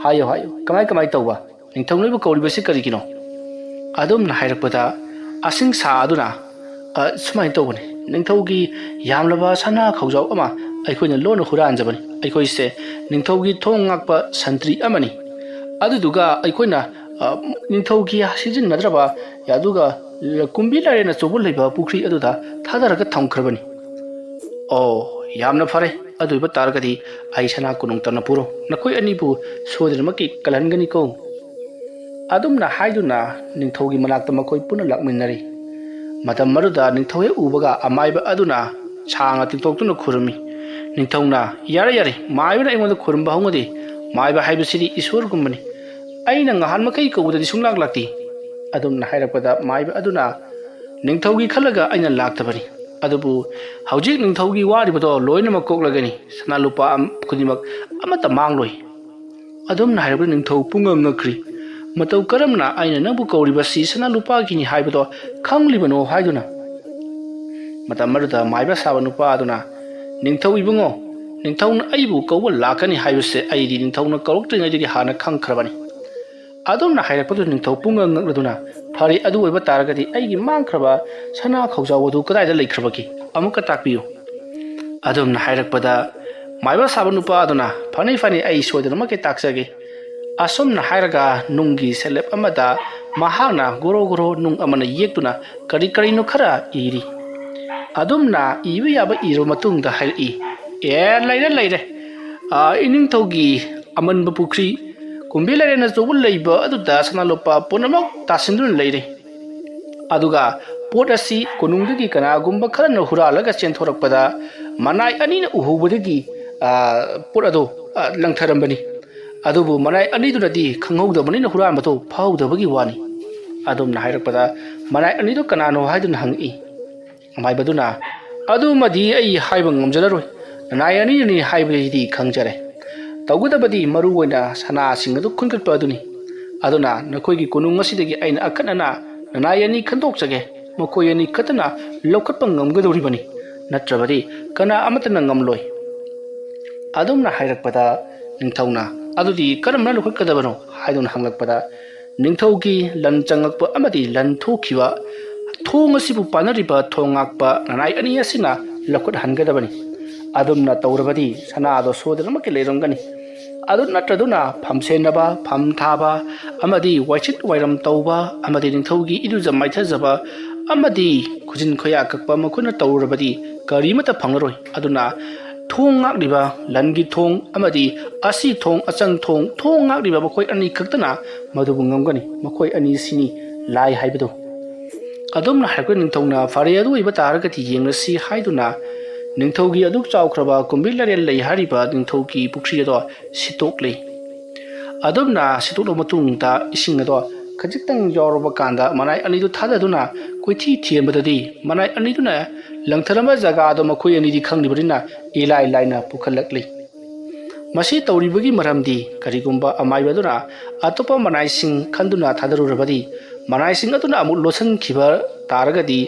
ꯍꯥꯏꯌꯨ, ꯍꯥꯏꯌꯨ, ꯀꯃꯥꯏ, ꯀꯃꯥꯏ ꯇꯧꯕ? ꯅꯤꯡꯊꯧ ꯅꯣꯏꯕꯨ ꯀꯧꯔꯤꯕꯁꯤ ꯀꯔꯤꯒꯤꯅꯣ?" ꯑꯗꯨꯝꯅ ꯍꯥꯏꯔꯛꯄꯗ ꯑꯁꯤꯡꯁꯥ ꯑꯗꯨꯅ, "ꯑ, ꯁꯨꯃꯥꯏꯅ ꯇꯧꯕꯅꯤ, ꯅꯤꯡꯊꯧꯒꯤ ꯌꯥꯝꯂꯕ ꯁꯅꯥ ꯈꯧꯖꯥꯎ ꯑꯃ ꯑꯩꯈꯣꯏꯅ ꯂꯣꯟꯅ ꯍꯨꯔꯥꯟꯖꯕꯅꯤ꯫ ꯑꯩꯈꯣꯏꯁꯦ ꯅꯤꯡꯊꯧꯒꯤ ꯊꯣꯡ ꯉꯥꯛꯄ ꯁꯟꯇ꯭ꯔꯤ ꯑꯃꯅꯤ꯫ ꯑꯗꯨꯗꯨꯒ ꯑꯩꯈꯣꯏꯅ, ꯑ, ꯅꯤꯡꯊꯧꯒꯤ ꯁꯤꯖꯤꯟꯅꯗ꯭ꯔꯕ, ꯑꯗꯨꯒ ꯀꯨꯝꯕꯤ ꯂꯥꯏꯔꯦꯟ ꯑꯆꯧꯕ ꯂꯩꯕ ꯄꯨꯈ꯭ꯔꯤ ꯑꯗꯨꯗ ꯊꯥꯗꯔꯒ ꯊꯝꯈ꯭ꯔꯕꯅꯤ"꯫ "ꯑꯣ, ꯌꯥꯝꯅ ꯐꯔꯦ꯫ ꯑꯗꯨ ꯑꯣꯏꯕ ꯇꯥꯔꯒꯗꯤ ꯑꯩ ꯁꯅꯥ ꯀꯣꯅꯨꯡ ꯇꯝꯅ ꯄꯨꯔꯣ꯫ ꯅꯈꯣꯏ ꯑꯅꯤꯕꯨ ꯁꯣꯏꯗꯅꯃꯛꯀꯤ ꯀꯜꯍꯟꯒꯅꯤꯀꯣ"꯫ ꯑꯗꯨꯝꯅ ꯍꯥꯏꯗꯨꯅ ꯅꯤꯡꯊꯧꯒꯤ ꯃꯅꯥꯛꯇ ꯃꯈꯣꯏ ꯄꯨꯟꯅ ꯂꯥꯛꯃꯤꯟꯅꯔꯤ꯫ ꯃꯇꯝ ꯑꯗꯨꯗ ꯅꯤꯡꯊꯧ ꯍꯦꯛ ꯎꯕꯒ ꯑꯃꯥꯏꯕ ꯑꯗꯨꯅ ꯁꯥꯡꯅ ꯇꯤꯡꯊꯣꯛꯇꯨꯅ ꯈꯨꯔꯨꯝꯃꯤ꯫ ꯅꯤꯡꯊꯧꯅ, "ꯌꯥꯔꯦ, ꯌꯥꯔꯦ, ꯃꯥꯏꯕꯅ ꯑꯩꯉꯣꯟꯗ ꯈꯨꯔꯨꯝꯕ ꯍꯧꯅꯗꯦ꯫ ꯃꯥꯏꯕ ꯍꯥꯏꯕꯁꯤꯗꯤ ꯏꯁꯣꯔꯒꯨꯝꯕꯅꯤ꯫ ꯑꯩꯅ ꯉꯍꯥꯟ ꯃꯈꯩ ꯀꯧꯕꯗꯗꯤ ꯁꯨꯡꯂꯥꯛ ꯂꯥꯛꯇꯦ"꯫ ꯑꯗꯨꯝꯅ ꯍꯥꯏꯔꯛꯄꯗ ꯃꯥꯏꯕ ꯑꯗꯨꯅ, "ꯅꯤꯡꯊꯧꯒꯤ ꯈꯜꯂꯒ ꯑꯩꯅ ꯂꯥꯛꯇꯕꯅꯤ꯫ ꯑꯗꯨꯕꯨ ꯍꯧꯖꯤꯛ ꯅꯤꯡꯊꯧꯒꯤ ꯋꯥꯔꯤꯕꯗꯣ ꯂꯣꯏꯅꯃꯛ ꯀꯣꯛꯂꯒꯅꯤ꯫ ꯁꯅꯥ ꯂꯨꯄꯥ ꯑꯝ-, ꯈꯨꯗꯤꯡꯃꯛ ꯑꯃꯠꯇ ꯃꯥꯡꯂꯣꯏ꯫ ꯑꯗꯨꯝꯅ ꯍꯥꯏꯔꯕꯗ ꯅꯤꯡꯊꯧ ꯄꯨꯡꯉꯛ ꯉꯛꯈ꯭ꯔꯤ꯫ "ꯃꯇꯧ ꯀꯔꯝꯅ ꯑꯩꯅ ꯅꯪꯕꯨ ꯀꯧꯔꯤꯕꯁꯤ ꯁꯅꯥ ꯂꯨꯄꯥꯒꯤꯅꯤ ꯍꯥꯏꯕꯗꯣ ꯈꯪꯂꯤꯕꯅꯣ?" ꯍꯥꯏꯗꯨꯅ꯫ ꯃꯇꯝ ꯑꯗꯨꯗ ꯃꯥꯏꯕ ꯁꯥꯕ ꯅꯨꯄꯥ ꯑꯗꯨꯅ, "ꯅꯤꯡꯊꯧ ꯏꯕꯨꯡꯉꯣ, ꯅꯤꯡꯊꯧꯅ ꯑꯩꯕꯨ ꯀꯧꯕ ꯂꯥꯛꯀꯅꯤ ꯍꯥꯏꯕꯁꯦ ꯑꯩꯗꯤ ꯅꯤꯡꯊꯧꯅ ꯀꯧꯔꯛꯇ꯭ꯔꯤꯉꯩꯗꯒꯤ ꯍꯥꯟꯅ ꯈꯪꯈ꯭ꯔꯕꯅꯤ"꯫ ꯑꯗꯨꯝꯅ ꯍꯥꯏꯔꯛꯄꯗꯨ ꯅꯤꯡꯊꯧ ꯄꯨꯡꯉꯛ ꯉꯛꯂꯗꯨꯅ, "ꯐꯔꯦ, ꯑꯗꯨ ꯑꯣꯏꯕ ꯇꯥꯔꯒꯗꯤ ꯑꯩꯒꯤ ꯃꯥꯡꯈ꯭ꯔꯕ ꯁꯅꯥ ꯈꯧꯖꯥꯎ ꯑꯗꯨ ꯀꯗꯥꯏꯗ ꯂꯩꯈ꯭ꯔꯕꯒꯦ? ꯑꯃꯨꯛꯀ ꯇꯥꯛꯄꯤꯌꯨ"꯫ ꯑꯗꯨꯝꯅ ꯍꯥꯏꯔꯛꯄꯗ ꯃꯥꯏꯕ ꯁꯥꯕ ꯅꯨꯄꯥ ꯑꯗꯨꯅ, "ꯐꯅꯤ, ꯐꯅꯤ, ꯑꯩ ꯁꯣꯏꯗꯅꯃꯛꯀꯤ ꯇꯥꯛꯆꯒꯦ"꯫ ꯑꯁꯨꯝꯅ ꯍꯥꯏꯔꯒ ꯅꯨꯡꯒꯤ ꯁꯦꯂꯦꯞ ꯑꯃꯗ ꯃꯍꯥꯛꯅ ꯒꯣꯔꯣ ꯒꯣꯔꯣ ꯅꯨꯡ ꯑꯃꯅ ꯌꯦꯛꯇꯨꯅ ꯀꯔꯤ ꯀꯔꯤꯅꯣ ꯈꯔ ꯏꯔꯤ꯫ ꯑꯗꯨꯝꯅ ꯏꯕ ꯌꯥꯕ ꯏꯔꯕ ꯃꯇꯨꯡꯗ ꯍꯥꯏꯔꯛꯏ, "ꯑꯦ, ꯂꯩꯔꯦ, ꯂꯩꯔꯦ꯫ ꯑꯥ, ꯏꯅꯤꯡꯊꯧꯒꯤ ꯑꯃꯟꯕ ꯄꯨꯈ꯭ꯔꯤ, ꯀꯨꯝꯕꯤ ꯂꯥꯏꯔꯦꯟ ꯑꯆꯧꯕ ꯂꯩꯕ ꯑꯗꯨꯗ ꯁꯅꯥ ꯂꯨꯄꯥ ꯄꯨꯝꯅꯃꯛ ꯇꯥꯁꯤꯟꯗꯨꯅ ꯂꯩꯔꯦ꯫ ꯑꯗꯨꯒ ꯄꯣꯠ ꯑꯁꯤ ꯀꯣꯅꯨꯡꯗꯒꯤ ꯀꯅꯥꯒꯨꯝꯕ ꯈꯔꯅ ꯍꯨꯔꯥꯜꯂꯒ ꯆꯦꯟꯊꯣꯔꯛꯄꯗ ꯃꯅꯥꯏ ꯑꯅꯤꯅ ꯎꯍꯧꯕꯗꯒꯤ, ꯑꯥ, ꯄꯣꯠ ꯑꯗꯨ, ꯑꯥ, ꯂꯪꯊꯔꯝꯕꯅꯤ꯫ ꯑꯗꯨꯕꯨ ꯃꯅꯥꯏ ꯑꯅꯤꯗꯨꯅꯗꯤ ꯈꯪꯍꯧꯗꯕꯅꯤꯅ ꯍꯨꯔꯥꯟꯕꯗꯨ ꯐꯥꯍꯧꯗꯕꯒꯤ ꯋꯥꯅꯤ"꯫ ꯑꯗꯨꯝꯅ ꯍꯥꯏꯔꯛꯄꯗ ꯃꯅꯥꯏ ꯑꯅꯤꯗꯨ ꯀꯅꯥꯅꯣ ꯍꯥꯏꯗꯨꯅ ꯍꯪꯉꯛꯏ꯫ ꯃꯥꯏꯕꯗꯨꯅ, "ꯑꯗꯨꯃꯗꯤ ꯑꯩ ꯍꯥꯏꯕ ꯉꯝꯖꯔꯔꯣꯏ꯫ ꯅꯅꯥꯏ ꯑꯅꯤꯅꯅꯤ ꯍꯥꯏꯕꯗꯤ ꯈꯪꯖꯔꯦ꯫ ꯇꯧꯒꯗꯕꯗꯤ ꯃꯔꯨ ꯑꯣꯏꯅ ꯁꯅꯥꯁꯤꯡ ꯑꯗꯨ ꯈꯨꯟꯒꯠꯄ ꯑꯗꯨꯅꯤ꯫ ꯑꯗꯨꯅ ꯅꯈꯣꯏꯒꯤ ꯀꯣꯅꯨꯡ ꯑꯁꯤꯗꯒꯤ ꯑꯩꯅ ꯑꯈꯟꯅꯅ ꯅꯅꯥꯏ ꯑꯅꯤ ꯈꯟꯗꯣꯛꯆꯒꯦ꯫ ꯃꯈꯣꯏ ꯑꯅꯤ ꯈꯛꯇꯅ ꯂꯧꯈꯠꯄ ꯉꯝꯒꯗꯧꯔꯤꯕꯅꯤ꯫ ꯅꯠꯇ꯭ꯔꯕꯗꯤ ꯀꯅꯥ ꯑꯃꯠꯇꯅ ꯉꯝꯂꯣꯏ"꯫ ꯑꯗꯨꯝꯅ ꯍꯥꯏꯔꯛꯄꯗ ꯅꯤꯡꯊꯧꯅ, "ꯑꯗꯨꯗꯤ ꯀꯔꯝꯅ ꯂꯧꯈꯠꯀꯗꯕꯅꯣ?" ꯍꯥꯏꯗꯨꯅ ꯍꯪꯂꯛꯄꯗ, ꯅꯤꯡꯊꯧꯒꯤ ꯂꯟ ꯆꯪꯂꯛꯄ ꯑꯃꯗꯤ ꯂꯟ ꯊꯣꯛꯈꯤꯕ ꯊꯣꯡ ꯑꯁꯤꯕꯨ ꯄꯥꯟꯅꯔꯤꯕ ꯊꯣꯡ ꯉꯥꯛꯄ ꯅꯅꯥꯏ ꯑꯅꯤ ꯑꯁꯤꯅ ꯂꯧꯈꯠꯍꯟꯒꯗꯕꯅꯤ꯫ ꯑꯗꯨꯝꯅ ꯇꯧꯔꯕꯗꯤ ꯁꯅꯥꯗꯣ ꯁꯣꯏꯗꯅꯃꯛꯀꯤ ꯂꯩꯔꯝꯒꯅꯤ꯫ ꯑꯗꯨ ꯅꯠꯇ꯭ꯔꯗꯨꯅ ꯐꯝ ꯁꯦꯟꯅꯕ, ꯐꯝ ꯊꯥꯕ ꯑꯃꯗꯤ ꯋꯥꯏꯁꯤꯠ ꯋꯥꯏꯔꯝ ꯇꯧꯕ ꯑꯃꯗꯤ ꯅꯤꯡꯊꯧꯒꯤ ꯏꯔꯨꯖ ꯃꯥꯏꯊꯖꯕ ꯑꯃꯗꯤ ꯈꯨꯖꯤꯟ ꯈꯨꯌꯥ ꯀꯛꯄ ꯃꯈꯣꯏꯅ ꯇꯧꯔꯕꯗꯤ ꯀꯔꯤꯃꯠꯇ ꯐꯪꯂꯔꯣꯏ꯫ ꯑꯗꯨꯅ ꯊꯣꯡ ꯉꯥꯛꯂꯤꯕ ꯂꯟꯒꯤ ꯊꯣꯡ ꯑꯃꯗꯤ ꯑꯁꯤ ꯊꯣꯡ, ꯑꯆꯪ ꯊꯣꯡ, ꯊꯣꯡ ꯉꯥꯛꯂꯤꯕ ꯃꯈꯣꯏ ꯑꯅꯤ ꯈꯛꯇꯅ ꯃꯗꯨꯕꯨ ꯉꯝꯒꯅꯤ꯫ ꯃꯈꯣꯏ ꯑꯅꯤꯁꯤꯅꯤ ꯂꯥꯏ ꯍꯥꯏꯕꯗꯨ꯫ ꯑꯗꯨꯝꯅ ꯍꯥꯏꯔꯛꯄ ꯅꯤꯡꯊꯧꯅ, "ꯐꯔꯦ, ꯑꯗꯨ ꯑꯣꯏꯕ ꯇꯥꯔꯒꯗꯤ ꯌꯦꯡꯂꯁꯤ" ꯍꯥꯏꯗꯨꯅ ꯅꯤꯡꯊꯧꯒꯤ ꯑꯗꯨꯛ ꯆꯥꯎꯈ꯭ꯔꯕ ꯀꯨꯝꯕꯤ ꯂꯥꯏꯔꯦꯟ ꯂꯩ ꯍꯥꯏꯔꯤꯕ ꯅꯤꯡꯊꯧꯒꯤ ꯄꯨꯈ꯭ꯔꯤ ꯑꯗꯣ ꯁꯤꯠꯇꯣꯛꯂꯤ꯫ ꯑꯗꯨꯝꯅ ꯁꯤꯠꯇꯣꯛꯂꯕ ꯃꯇꯨꯡꯗ ꯏꯁꯤꯡ ꯑꯗꯣ ꯈꯖꯤꯛꯇꯪ ꯌꯥꯎꯔꯕ ꯀꯥꯟꯗ ꯃꯅꯥꯏ ꯑꯅꯤꯗꯨ ꯊꯥꯗꯗꯨꯅ ꯀꯣꯏꯊꯤ ꯊꯤꯍꯟꯕꯗꯗꯤ ꯃꯅꯥꯏ ꯑꯅꯤꯗꯨꯅ ꯂꯪꯊꯔꯝꯕ ꯖꯒꯥꯗꯣ ꯃꯈꯣꯏ ꯑꯅꯤꯗꯤ ꯈꯪꯂꯤꯕꯅꯤꯅ ꯏꯂꯥꯏ ꯂꯥꯏꯅ ꯄꯨꯈꯠꯂꯛꯂꯤ꯫ ꯃꯁꯤ ꯇꯧꯔꯤꯕꯒꯤ ꯃꯔꯝꯗꯤ ꯀꯔꯤꯒꯨꯝꯕ ꯑꯃꯥꯏꯕ ꯑꯗꯨꯅ ꯑꯇꯣꯞꯄ ꯃꯅꯥꯏꯁꯤꯡ ꯈꯟꯗꯨꯅ ꯊꯥꯗꯔꯨꯔꯕꯗꯤ ꯃꯅꯥꯏꯁꯤꯡ ꯑꯗꯨꯅ ꯑꯃꯨꯛ ꯂꯣꯠꯁꯤꯟꯈꯤꯕ ꯇꯥꯔꯒꯗꯤ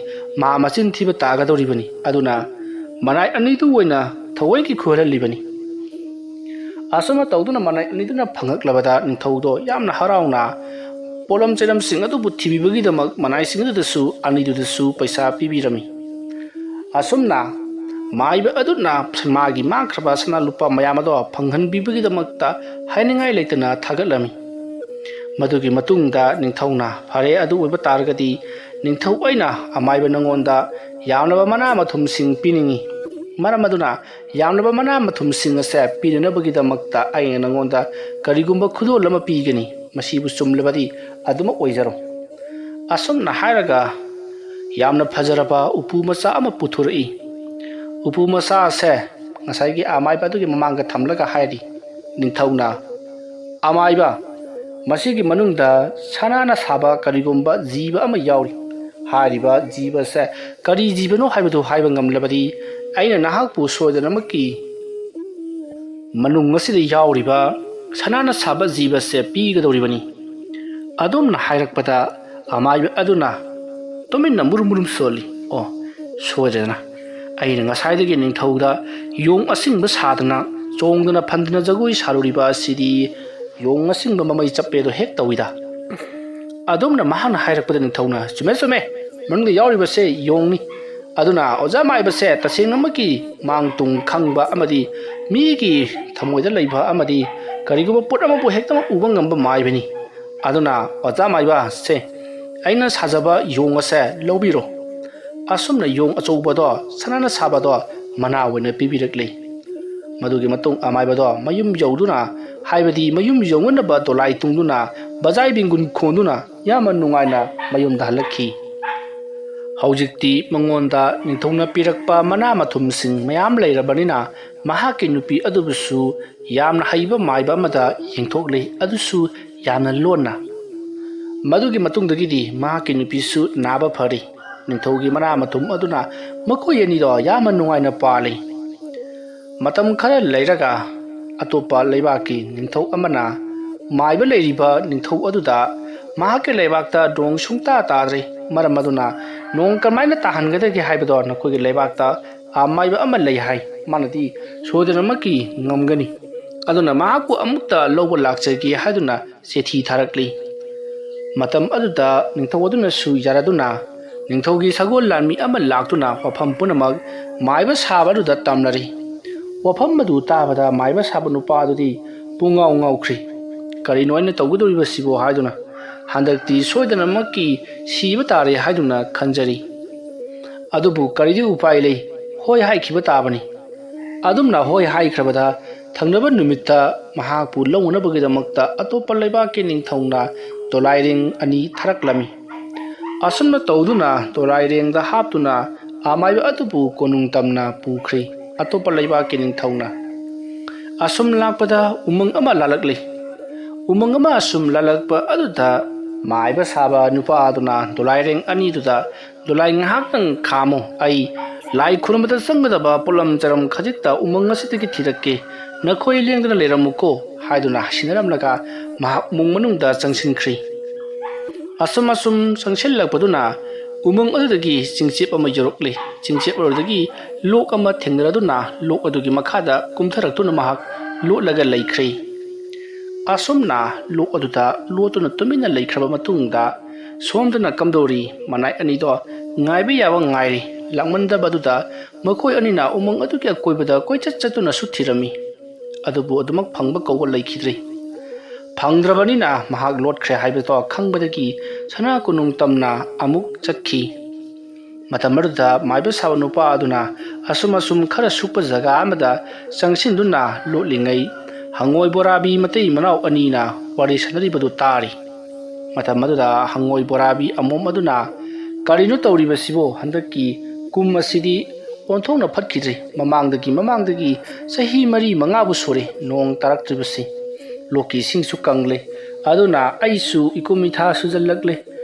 ꯃꯍꯥꯛ ꯃꯆꯤꯟ ꯊꯤꯕ ꯇꯥꯒꯗꯧꯔꯤꯕꯅꯤ꯫ ꯑꯗꯨꯅ ꯃꯅꯥꯏ ꯑꯅꯤꯗꯨ ꯑꯣꯏꯅ ꯊꯑꯣꯏꯒꯤ ꯈꯨꯍꯜꯍꯜꯂꯤꯕꯅꯤ꯫ ꯑꯁꯨꯝꯅ ꯇꯧꯗꯨꯅ ꯃꯅꯥꯏ ꯑꯅꯤꯗꯨꯅ ꯐꯪꯉꯛꯂꯕꯗ ꯅꯤꯡꯊꯧꯗꯣ ꯌꯥꯝꯅ ꯍꯔꯥꯎꯅ ꯄꯣꯠꯂꯝ ꯆꯩꯂꯝꯁꯤꯡ ꯑꯗꯨꯕꯨ ꯊꯤꯕꯤꯕꯒꯤꯗꯃꯛ ꯃꯅꯥꯏꯁꯤꯡ ꯑꯗꯨꯗꯁꯨ ꯑꯅꯤꯗꯨꯗꯁꯨ ꯄꯩꯁꯥ ꯄꯤꯕꯤꯔꯝꯃꯤ꯫ ꯑꯁꯨꯝꯅ ꯃꯥꯏꯕ ꯑꯗꯨꯅ ꯃꯥꯒꯤ ꯃꯥꯡꯈ꯭ꯔꯕ ꯁꯅꯥ ꯂꯨꯄꯥ ꯃꯌꯥꯝ ꯑꯗꯣ ꯐꯪꯍꯟꯕꯤꯕꯒꯤꯗꯃꯛꯇ ꯍꯥꯏꯅꯤꯡꯉꯥꯏ ꯂꯩꯇꯅ ꯊꯥꯒꯠꯂꯝꯃꯤ꯫ ꯃꯗꯨꯒꯤ ꯃꯇꯨꯡꯗ ꯅꯤꯡꯊꯧꯅ, "ꯐꯔꯦ, ꯑꯗꯨ ꯑꯣꯏꯕ ꯇꯥꯔꯒꯗꯤ ꯅꯤꯡꯊꯧ ꯑꯩꯅ ꯑꯃꯥꯏꯕ ꯅꯉꯣꯟꯗ ꯌꯥꯝꯂꯕ ꯃꯅꯥ ꯃꯊꯨꯝꯁꯤꯡ ꯄꯤꯅꯤꯡꯏ꯫ ꯃꯔꯝ ꯑꯗꯨꯅ ꯌꯥꯝꯂꯕ ꯃꯅꯥ ꯃꯊꯨꯝꯁꯤꯡ ꯑꯁꯦ ꯄꯤꯅꯅꯕꯒꯤꯗꯃꯛꯇ ꯑꯩꯅ ꯅꯉꯣꯟꯗ ꯀꯔꯤꯒꯨꯝꯕ ꯈꯨꯗꯣꯜ ꯑꯃ ꯄꯤꯒꯅꯤ꯫ ꯃꯁꯤꯕꯨ ꯆꯨꯝꯂꯕꯗꯤ ꯑꯗꯨꯃꯛ ꯑꯣꯏꯖꯔꯣ꯫" ꯑꯁꯨꯝꯅ ꯍꯥꯏꯔꯒ ꯌꯥꯝꯅ ꯐꯖꯔꯕ ꯎꯄꯨ ꯃꯆꯥ ꯑꯃ ꯄꯨꯊꯣꯔꯛꯏ꯫ ꯎꯄꯨ ꯃꯆꯥ ꯑꯁꯦ ꯉꯁꯥꯏꯒꯤ ꯑꯃꯥꯏꯕ ꯑꯗꯨꯒꯤ ꯃꯃꯥꯡꯗ ꯊꯝꯂꯒ ꯍꯥꯏꯔꯤ, ꯅꯤꯡꯊꯧꯅ, "ꯑꯃꯥꯏꯕ, ꯃꯁꯤꯒꯤ ꯃꯅꯨꯡꯗ ꯁꯅꯥꯅ ꯁꯥꯕ ꯀꯔꯤꯒꯨꯝꯕ ꯖꯤꯕ ꯑꯃ ꯌꯥꯎꯔꯤ꯫ ꯍꯥꯏꯔꯤꯕ ꯖꯤꯕ ꯑꯁꯦ ꯀꯔꯤ ꯖꯤꯕꯅꯣ ꯍꯥꯏꯕꯗꯨ ꯍꯥꯏꯕ ꯉꯝꯂꯕꯗꯤ ꯑꯩꯅ ꯅꯍꯥꯛꯄꯨ ꯁꯣꯏꯗꯅꯃꯛꯀꯤ ꯃꯅꯨꯡ ꯑꯁꯤꯗ ꯌꯥꯎꯔꯤꯕ ꯁꯅꯥꯅ ꯁꯥꯕ ꯖꯤꯕꯁꯦ ꯄꯤꯒꯗꯧꯔꯤꯕꯅꯤ꯫" ꯑꯗꯨꯝꯅ ꯍꯥꯏꯔꯛꯄꯗ ꯑꯃꯥꯏꯕ ꯑꯗꯨꯅ ꯇꯨꯃꯤꯟꯅ ꯃꯨꯔꯨꯝ ꯃꯨꯔꯨꯝ ꯁꯣꯜꯂꯤ꯫ "ꯑꯣ, ꯁꯣꯏꯗꯅ꯫ ꯑꯩꯅ ꯉꯁꯥꯏꯗꯒꯤ ꯅꯤꯡꯊꯧꯗ ꯌꯣꯡ ꯑꯁꯤꯡꯕ ꯁꯥꯗꯅ ꯆꯣꯡꯗꯅ ꯐꯟꯗꯅ ꯖꯒꯣꯏ ꯁꯥꯔꯨꯔꯤꯕ ꯑꯁꯤꯗꯤ ꯌꯣꯡ ꯑꯁꯤꯡꯕ ꯃꯃꯩ ꯆꯞꯄꯦꯗꯣ ꯍꯦꯛ ꯇꯧꯏꯗ꯫" ꯑꯗꯨꯝꯅ ꯃꯍꯥꯛꯅ ꯍꯥꯏꯔꯛꯄꯗ ꯅꯤꯡꯊꯧꯅ, "ꯆꯨꯝꯃꯦ, ꯆꯨꯝꯃꯦ, ꯃꯅꯨꯡꯗ ꯌꯥꯎꯔꯤꯕꯁꯦ ꯌꯣꯡꯅꯤ꯫ ꯑꯗꯨꯅ ꯑꯣꯖꯥ ꯃꯥꯏꯕꯁꯦ ꯇꯁꯦꯡꯅꯃꯛꯀꯤ ꯃꯥꯡ ꯇꯨꯡ ꯈꯪꯕ ꯑꯃꯗꯤ ꯃꯤꯒꯤ ꯊꯃꯣꯏꯗ ꯂꯩꯕ ꯑꯃꯗꯤ ꯀꯔꯤꯒꯨꯝꯕ ꯄꯣꯠ ꯑꯃꯕꯨ ꯍꯦꯛꯇꯃꯛ ꯎꯕ ꯉꯝꯕ ꯃꯥꯏꯕꯅꯤ꯫ ꯑꯗꯨꯅ ꯑꯣꯖꯥ ꯃꯥꯏꯕꯁꯦ ꯑꯩꯅ ꯁꯥꯖꯕ ꯌꯣꯡ ꯑꯁꯦ ꯂꯧꯕꯤꯔꯣ꯫" ꯑꯁꯨꯝꯅ ꯌꯣꯡ ꯑꯆꯧꯕꯗꯣ ꯁꯅꯥꯅ ꯁꯥꯕꯗꯣ ꯃꯅꯥ ꯑꯣꯏꯅ ꯄꯤꯕꯤꯔꯛꯂꯤ꯫ ꯃꯗꯨꯒꯤ ꯃꯇꯨꯡ ꯑꯃꯥꯏꯕꯗꯣ ꯃꯌꯨꯝ ꯌꯧꯗꯨꯅ, ꯍꯥꯏꯕꯗꯤ ꯃꯌꯨꯝ ꯌꯧꯅꯅꯕ ꯗꯣꯂꯥꯏ ꯇꯨꯡꯗꯨꯅ, ꯕꯖꯥꯏ ꯕꯤꯡꯒꯨꯟ ꯈꯣꯟꯗꯨꯅ ꯌꯥꯝꯅ ꯅꯨꯡꯉꯥꯏꯅ ꯃꯌꯨꯝꯗ ꯍꯜꯂꯛꯈꯤ꯫ ꯍꯧꯖꯤꯛꯇꯤ ꯃꯉꯣꯟꯗ ꯅꯤꯡꯊꯧꯅ ꯄꯤꯔꯛꯄ ꯃꯅꯥ ꯃꯊꯨꯝꯁꯤꯡ ꯃꯌꯥꯝ ꯂꯩꯔꯕꯅꯤꯅ ꯃꯍꯥꯛꯀꯤ ꯅꯨꯄꯤ ꯑꯗꯨꯕꯨꯁꯨ ꯌꯥꯝꯅ ꯍꯩꯕ ꯃꯥꯏꯕ ꯑꯃꯗ ꯌꯦꯡꯊꯣꯛꯂꯤ, ꯑꯗꯨꯁꯨ ꯌꯥꯝꯅ ꯂꯣꯟꯅ꯫ ꯃꯗꯨꯒꯤ ꯃꯇꯨꯡꯗꯒꯤꯗꯤ ꯃꯍꯥꯛꯀꯤ ꯅꯨꯄꯤꯁꯨ ꯅꯥꯕ ꯐꯔꯤ꯫ ꯅꯤꯡꯊꯧꯒꯤ ꯃꯅꯥ ꯃꯊꯨꯝ ꯑꯗꯨꯅ ꯃꯈꯣꯏ ꯑꯅꯤꯗꯣ ꯌꯥꯝꯅ ꯅꯨꯡꯉꯥꯏꯅ ꯄꯥꯜꯂꯤ꯫ ꯃꯇꯝ ꯈꯔ ꯂꯩꯔꯒ ꯑꯇꯣꯞꯄ ꯂꯩꯕꯥꯛꯀꯤ ꯅꯤꯡꯊꯧ ꯑꯃꯅ ꯃꯥꯏꯕ ꯂꯩꯔꯤꯕ ꯅꯤꯡꯊꯧ ꯑꯗꯨꯗ ꯃꯍꯥꯛꯀꯤ ꯂꯩꯕꯥꯛꯇ ꯅꯣꯡ ꯁꯨꯡꯇꯥ ꯇꯥꯗ꯭ꯔꯦ, ꯃꯔꯝ ꯑꯗꯨꯅ ꯅꯣꯡ ꯀꯃꯥꯏꯅ ꯇꯥꯍꯟꯒꯗꯒꯦ ꯍꯥꯏꯕꯗꯣ ꯅꯈꯣꯏꯒꯤ ꯂꯩꯕꯥꯛꯇ ꯑꯃꯥꯏꯕ ꯑꯃ ꯂꯩ ꯍꯥꯏ, ꯃꯥꯅꯗꯤ ꯁꯣꯏꯗꯅꯃꯛꯀꯤ ꯉꯝꯒꯅꯤ, ꯑꯗꯨꯅ ꯃꯍꯥꯛꯄꯨ ꯑꯃꯨꯛꯇ ꯂꯧꯕ ꯂꯥꯛꯆꯒꯦ ꯍꯥꯏꯗꯨꯅ ꯆꯤꯊꯤ ꯊꯥꯔꯛꯂꯤ꯫ ꯃꯇꯝ ꯑꯗꯨꯗ ꯅꯤꯡꯊꯧ ꯑꯗꯨꯅꯁꯨ ꯌꯥꯔꯗꯨꯅ ꯅꯤꯡꯊꯧꯒꯤ ꯁꯒꯣꯜ ꯂꯥꯟꯃꯤ ꯑꯃ ꯂꯥꯛꯇꯨꯅ ꯋꯥꯐꯝ ꯄꯨꯝꯅꯃꯛ ꯃꯥꯏꯕ ꯁꯥꯕ ꯑꯗꯨꯗ ꯇꯝꯅꯔꯤ꯫ ꯋꯥꯐꯝ ꯑꯗꯨ ꯇꯥꯕꯗ ꯃꯥꯏꯕ ꯁꯥꯕ ꯅꯨꯄꯥ ꯑꯗꯨꯗꯤ ꯄꯨꯡꯉꯥꯎ ꯉꯥꯎꯈ꯭ꯔꯤ꯫ "ꯀꯔꯤꯅꯣ ꯑꯩꯅ ꯇꯧꯒꯗꯧꯔꯤꯕꯁꯤꯕꯣ?" ꯍꯥꯏꯗꯨꯅ, "ꯍꯟꯗꯛꯇꯤ ꯁꯣꯏꯗꯅꯃꯛꯀꯤ ꯁꯤꯕ ꯇꯥꯔꯦ" ꯍꯥꯏꯗꯨꯅ ꯈꯟꯖꯔꯤ꯫ ꯑꯗꯨꯕꯨ ꯀꯔꯤꯗꯤ ꯎꯄꯥꯏ ꯂꯩ, ꯍꯣꯏ ꯍꯥꯏꯈꯤꯕ ꯇꯥꯕꯅꯤ꯫ ꯑꯗꯨꯝꯅ ꯍꯣꯏ ꯍꯥꯏꯈ꯭ꯔꯕꯗ, ꯊꯪꯅꯕ ꯅꯨꯃꯤꯠꯇ ꯃꯍꯥꯛꯄꯨ ꯂꯧꯅꯅꯕꯒꯤꯗꯃꯛꯇ ꯑꯇꯣꯞꯄ ꯂꯩꯕꯥꯛꯀꯤ ꯅꯤꯡꯊꯧꯅ ꯗꯣꯂꯥꯏꯔꯦꯡ ꯑꯅꯤ ꯊꯥꯔꯛꯂꯝꯃꯤ꯫ ꯑꯁꯨꯝꯅ ꯇꯧꯗꯨꯅ ꯗꯣꯂꯥꯏꯔꯦꯡꯗ ꯍꯥꯞꯇꯨꯅ ꯑꯃꯥꯏꯕ ꯑꯗꯨꯕꯨ ꯀꯣꯅꯨꯡ ꯇꯝꯅ ꯄꯨꯈ꯭ꯔꯤ꯫ ꯑꯇꯣꯞꯄ ꯂꯩꯕꯥꯛꯀꯤ ꯅꯤꯡꯊꯧꯅ ꯑꯁꯨꯝ ꯂꯥꯛꯄꯗ ꯎꯃꯪ ꯑꯃ ꯂꯥꯜꯂꯛꯂꯤ꯫ ꯎꯃꯪ ꯑꯃ ꯑꯁꯨꯝ ꯂꯥꯜꯂꯛꯄ ꯑꯗꯨꯗ ꯃꯥꯏꯕ ꯁꯥꯕ ꯅꯨꯄꯥ ꯑꯗꯨꯅ ꯗꯣꯂꯥꯏꯔꯦꯡ ꯑꯅꯤꯗꯨꯗ, "ꯗꯣꯂꯥꯏ ꯉꯥꯏꯍꯥꯛꯇꯪ ꯈꯥꯝꯃꯨ, ꯑꯩ ꯂꯥꯏ ꯈꯨꯔꯨꯝꯕꯗ ꯆꯪꯒꯗꯕ ꯄꯣꯠꯂꯝ ꯆꯔꯝ ꯈꯖꯤꯛꯇ ꯎꯃꯪ ꯑꯁꯤꯗꯒꯤ ꯊꯤꯔꯛꯀꯦ, ꯅꯈꯣꯏ ꯂꯦꯡꯗꯅ ꯂꯩꯔꯝꯃꯨꯀꯣ" ꯍꯥꯏꯗꯨꯅ ꯁꯤꯟꯅꯔꯝꯂꯒ ꯃꯍꯥꯛ ꯎꯃꯪ ꯃꯅꯨꯡꯗ ꯆꯪꯁꯤꯟꯈ꯭ꯔꯤ꯫ ꯑꯁꯨꯝ ꯑꯁꯨꯝ ꯆꯪꯁꯤꯜꯂꯛꯄꯗꯨꯅ ꯎꯃꯪ ꯑꯗꯨꯗꯒꯤ ꯆꯤꯡꯆꯦꯞ ꯑꯃ ꯌꯧꯔꯛꯂꯤ꯫ ꯆꯤꯡꯆꯦꯞ ꯑꯗꯨꯗꯒꯤ ꯂꯣꯛ ꯑꯃ ꯊꯦꯡꯅꯔꯗꯨꯅ ꯂꯣꯛ ꯑꯗꯨꯒꯤ ꯃꯈꯥꯗ ꯀꯨꯝꯊꯔꯛꯇꯨꯅ ꯃꯍꯥꯛ ꯂꯣꯠꯂꯒ ꯂꯩꯈ꯭ꯔꯦ꯫ ꯑꯁꯨꯝꯅ ꯂꯣꯛ ꯑꯗꯨꯗ ꯂꯣꯠꯇꯨꯅ ꯇꯨꯃꯤꯟꯅ ꯂꯩꯈ꯭ꯔꯕ ꯃꯇꯨꯡꯗ, ꯁꯣꯝꯗꯅ ꯀꯝꯗꯧꯔꯤ? ꯃꯅꯥꯏ ꯑꯅꯤꯗꯣ ꯉꯥꯏꯕ ꯌꯥꯕ ꯉꯥꯏꯔꯤ꯫ ꯂꯥꯛꯃꯟꯗꯕ ꯑꯗꯨꯗ ꯃꯈꯣꯏ ꯑꯅꯤꯅ ꯎꯃꯪ ꯑꯗꯨꯒꯤ ꯑꯀꯣꯏꯕꯗ ꯀꯣꯏꯆꯠ ꯆꯠꯇꯨꯅꯁꯨ ꯊꯤꯔꯝꯃꯤ꯫ ꯑꯗꯨꯕꯨ ꯑꯗꯨꯃꯛ ꯐꯪꯕ ꯀꯧꯕ ꯂꯩꯈꯤꯗ꯭ꯔꯤ꯫ ꯐꯪꯗ꯭ꯔꯕꯅꯤꯅ ꯃꯍꯥꯛ ꯂꯣꯠꯈ꯭ꯔꯦ ꯍꯥꯏꯕꯗꯣ ꯈꯪꯕꯗꯒꯤ ꯁꯅꯥ ꯀꯣꯅꯨꯡ ꯇꯝꯅ ꯑꯃꯨꯛ ꯆꯠꯈꯤ꯫ ꯃꯇꯝ ꯑꯗꯨꯗ ꯃꯥꯏꯕ ꯁꯥꯕ ꯅꯨꯄꯥ ꯑꯗꯨꯅ ꯑꯁꯨꯝ ꯑꯁꯨꯝ ꯈꯔ ꯁꯨꯛꯄ ꯖꯒꯥ ꯑꯃꯗ ꯆꯪꯁꯤꯟꯗꯨꯅ ꯂꯣꯠꯂꯤꯉꯩ, ꯍꯪꯉꯣꯏ ꯕꯣꯔꯥꯕꯤ ꯃꯇꯩ ꯃꯅꯥꯎ ꯑꯅꯤꯅ ꯋꯥꯔꯤ ꯁꯥꯟꯅꯔꯤꯕꯗꯨ ꯇꯥꯔꯤ꯫ ꯃꯇꯝ ꯑꯗꯨꯗ ꯍꯪꯉꯣꯏ ꯕꯣꯔꯥꯕꯤ ꯑꯃꯣꯝ ꯑꯗꯨꯅ, "ꯀꯔꯤꯅꯣ ꯇꯧꯔꯤꯕꯁꯤꯕꯣ? ꯍꯟꯗꯛꯀꯤ ꯀꯨꯝ ꯑꯁꯤꯗꯤ ꯑꯣꯟꯊꯣꯛꯅ ꯐꯠꯈꯤꯗ꯭ꯔꯦ꯫ ꯃꯃꯥꯡꯗꯒꯤ, ꯃꯃꯥꯡꯗꯒꯤ ꯆꯍꯤ ꯃꯔꯤ ꯃꯉꯥꯕꯨ ꯁꯨꯔꯦ ꯅꯣꯡ ꯇꯥꯔꯛꯇ꯭ꯔꯤꯕꯁꯤ꯫ ꯂꯣꯛꯀꯤ ꯏꯁꯤꯡꯁꯨ ꯀꯪꯂꯦ꯫ ꯑꯗꯨꯅ ꯑꯩꯁꯨ ꯏꯀꯨꯝ ꯏꯊꯥ ꯁꯨꯖꯜꯂꯛꯂꯦ꯫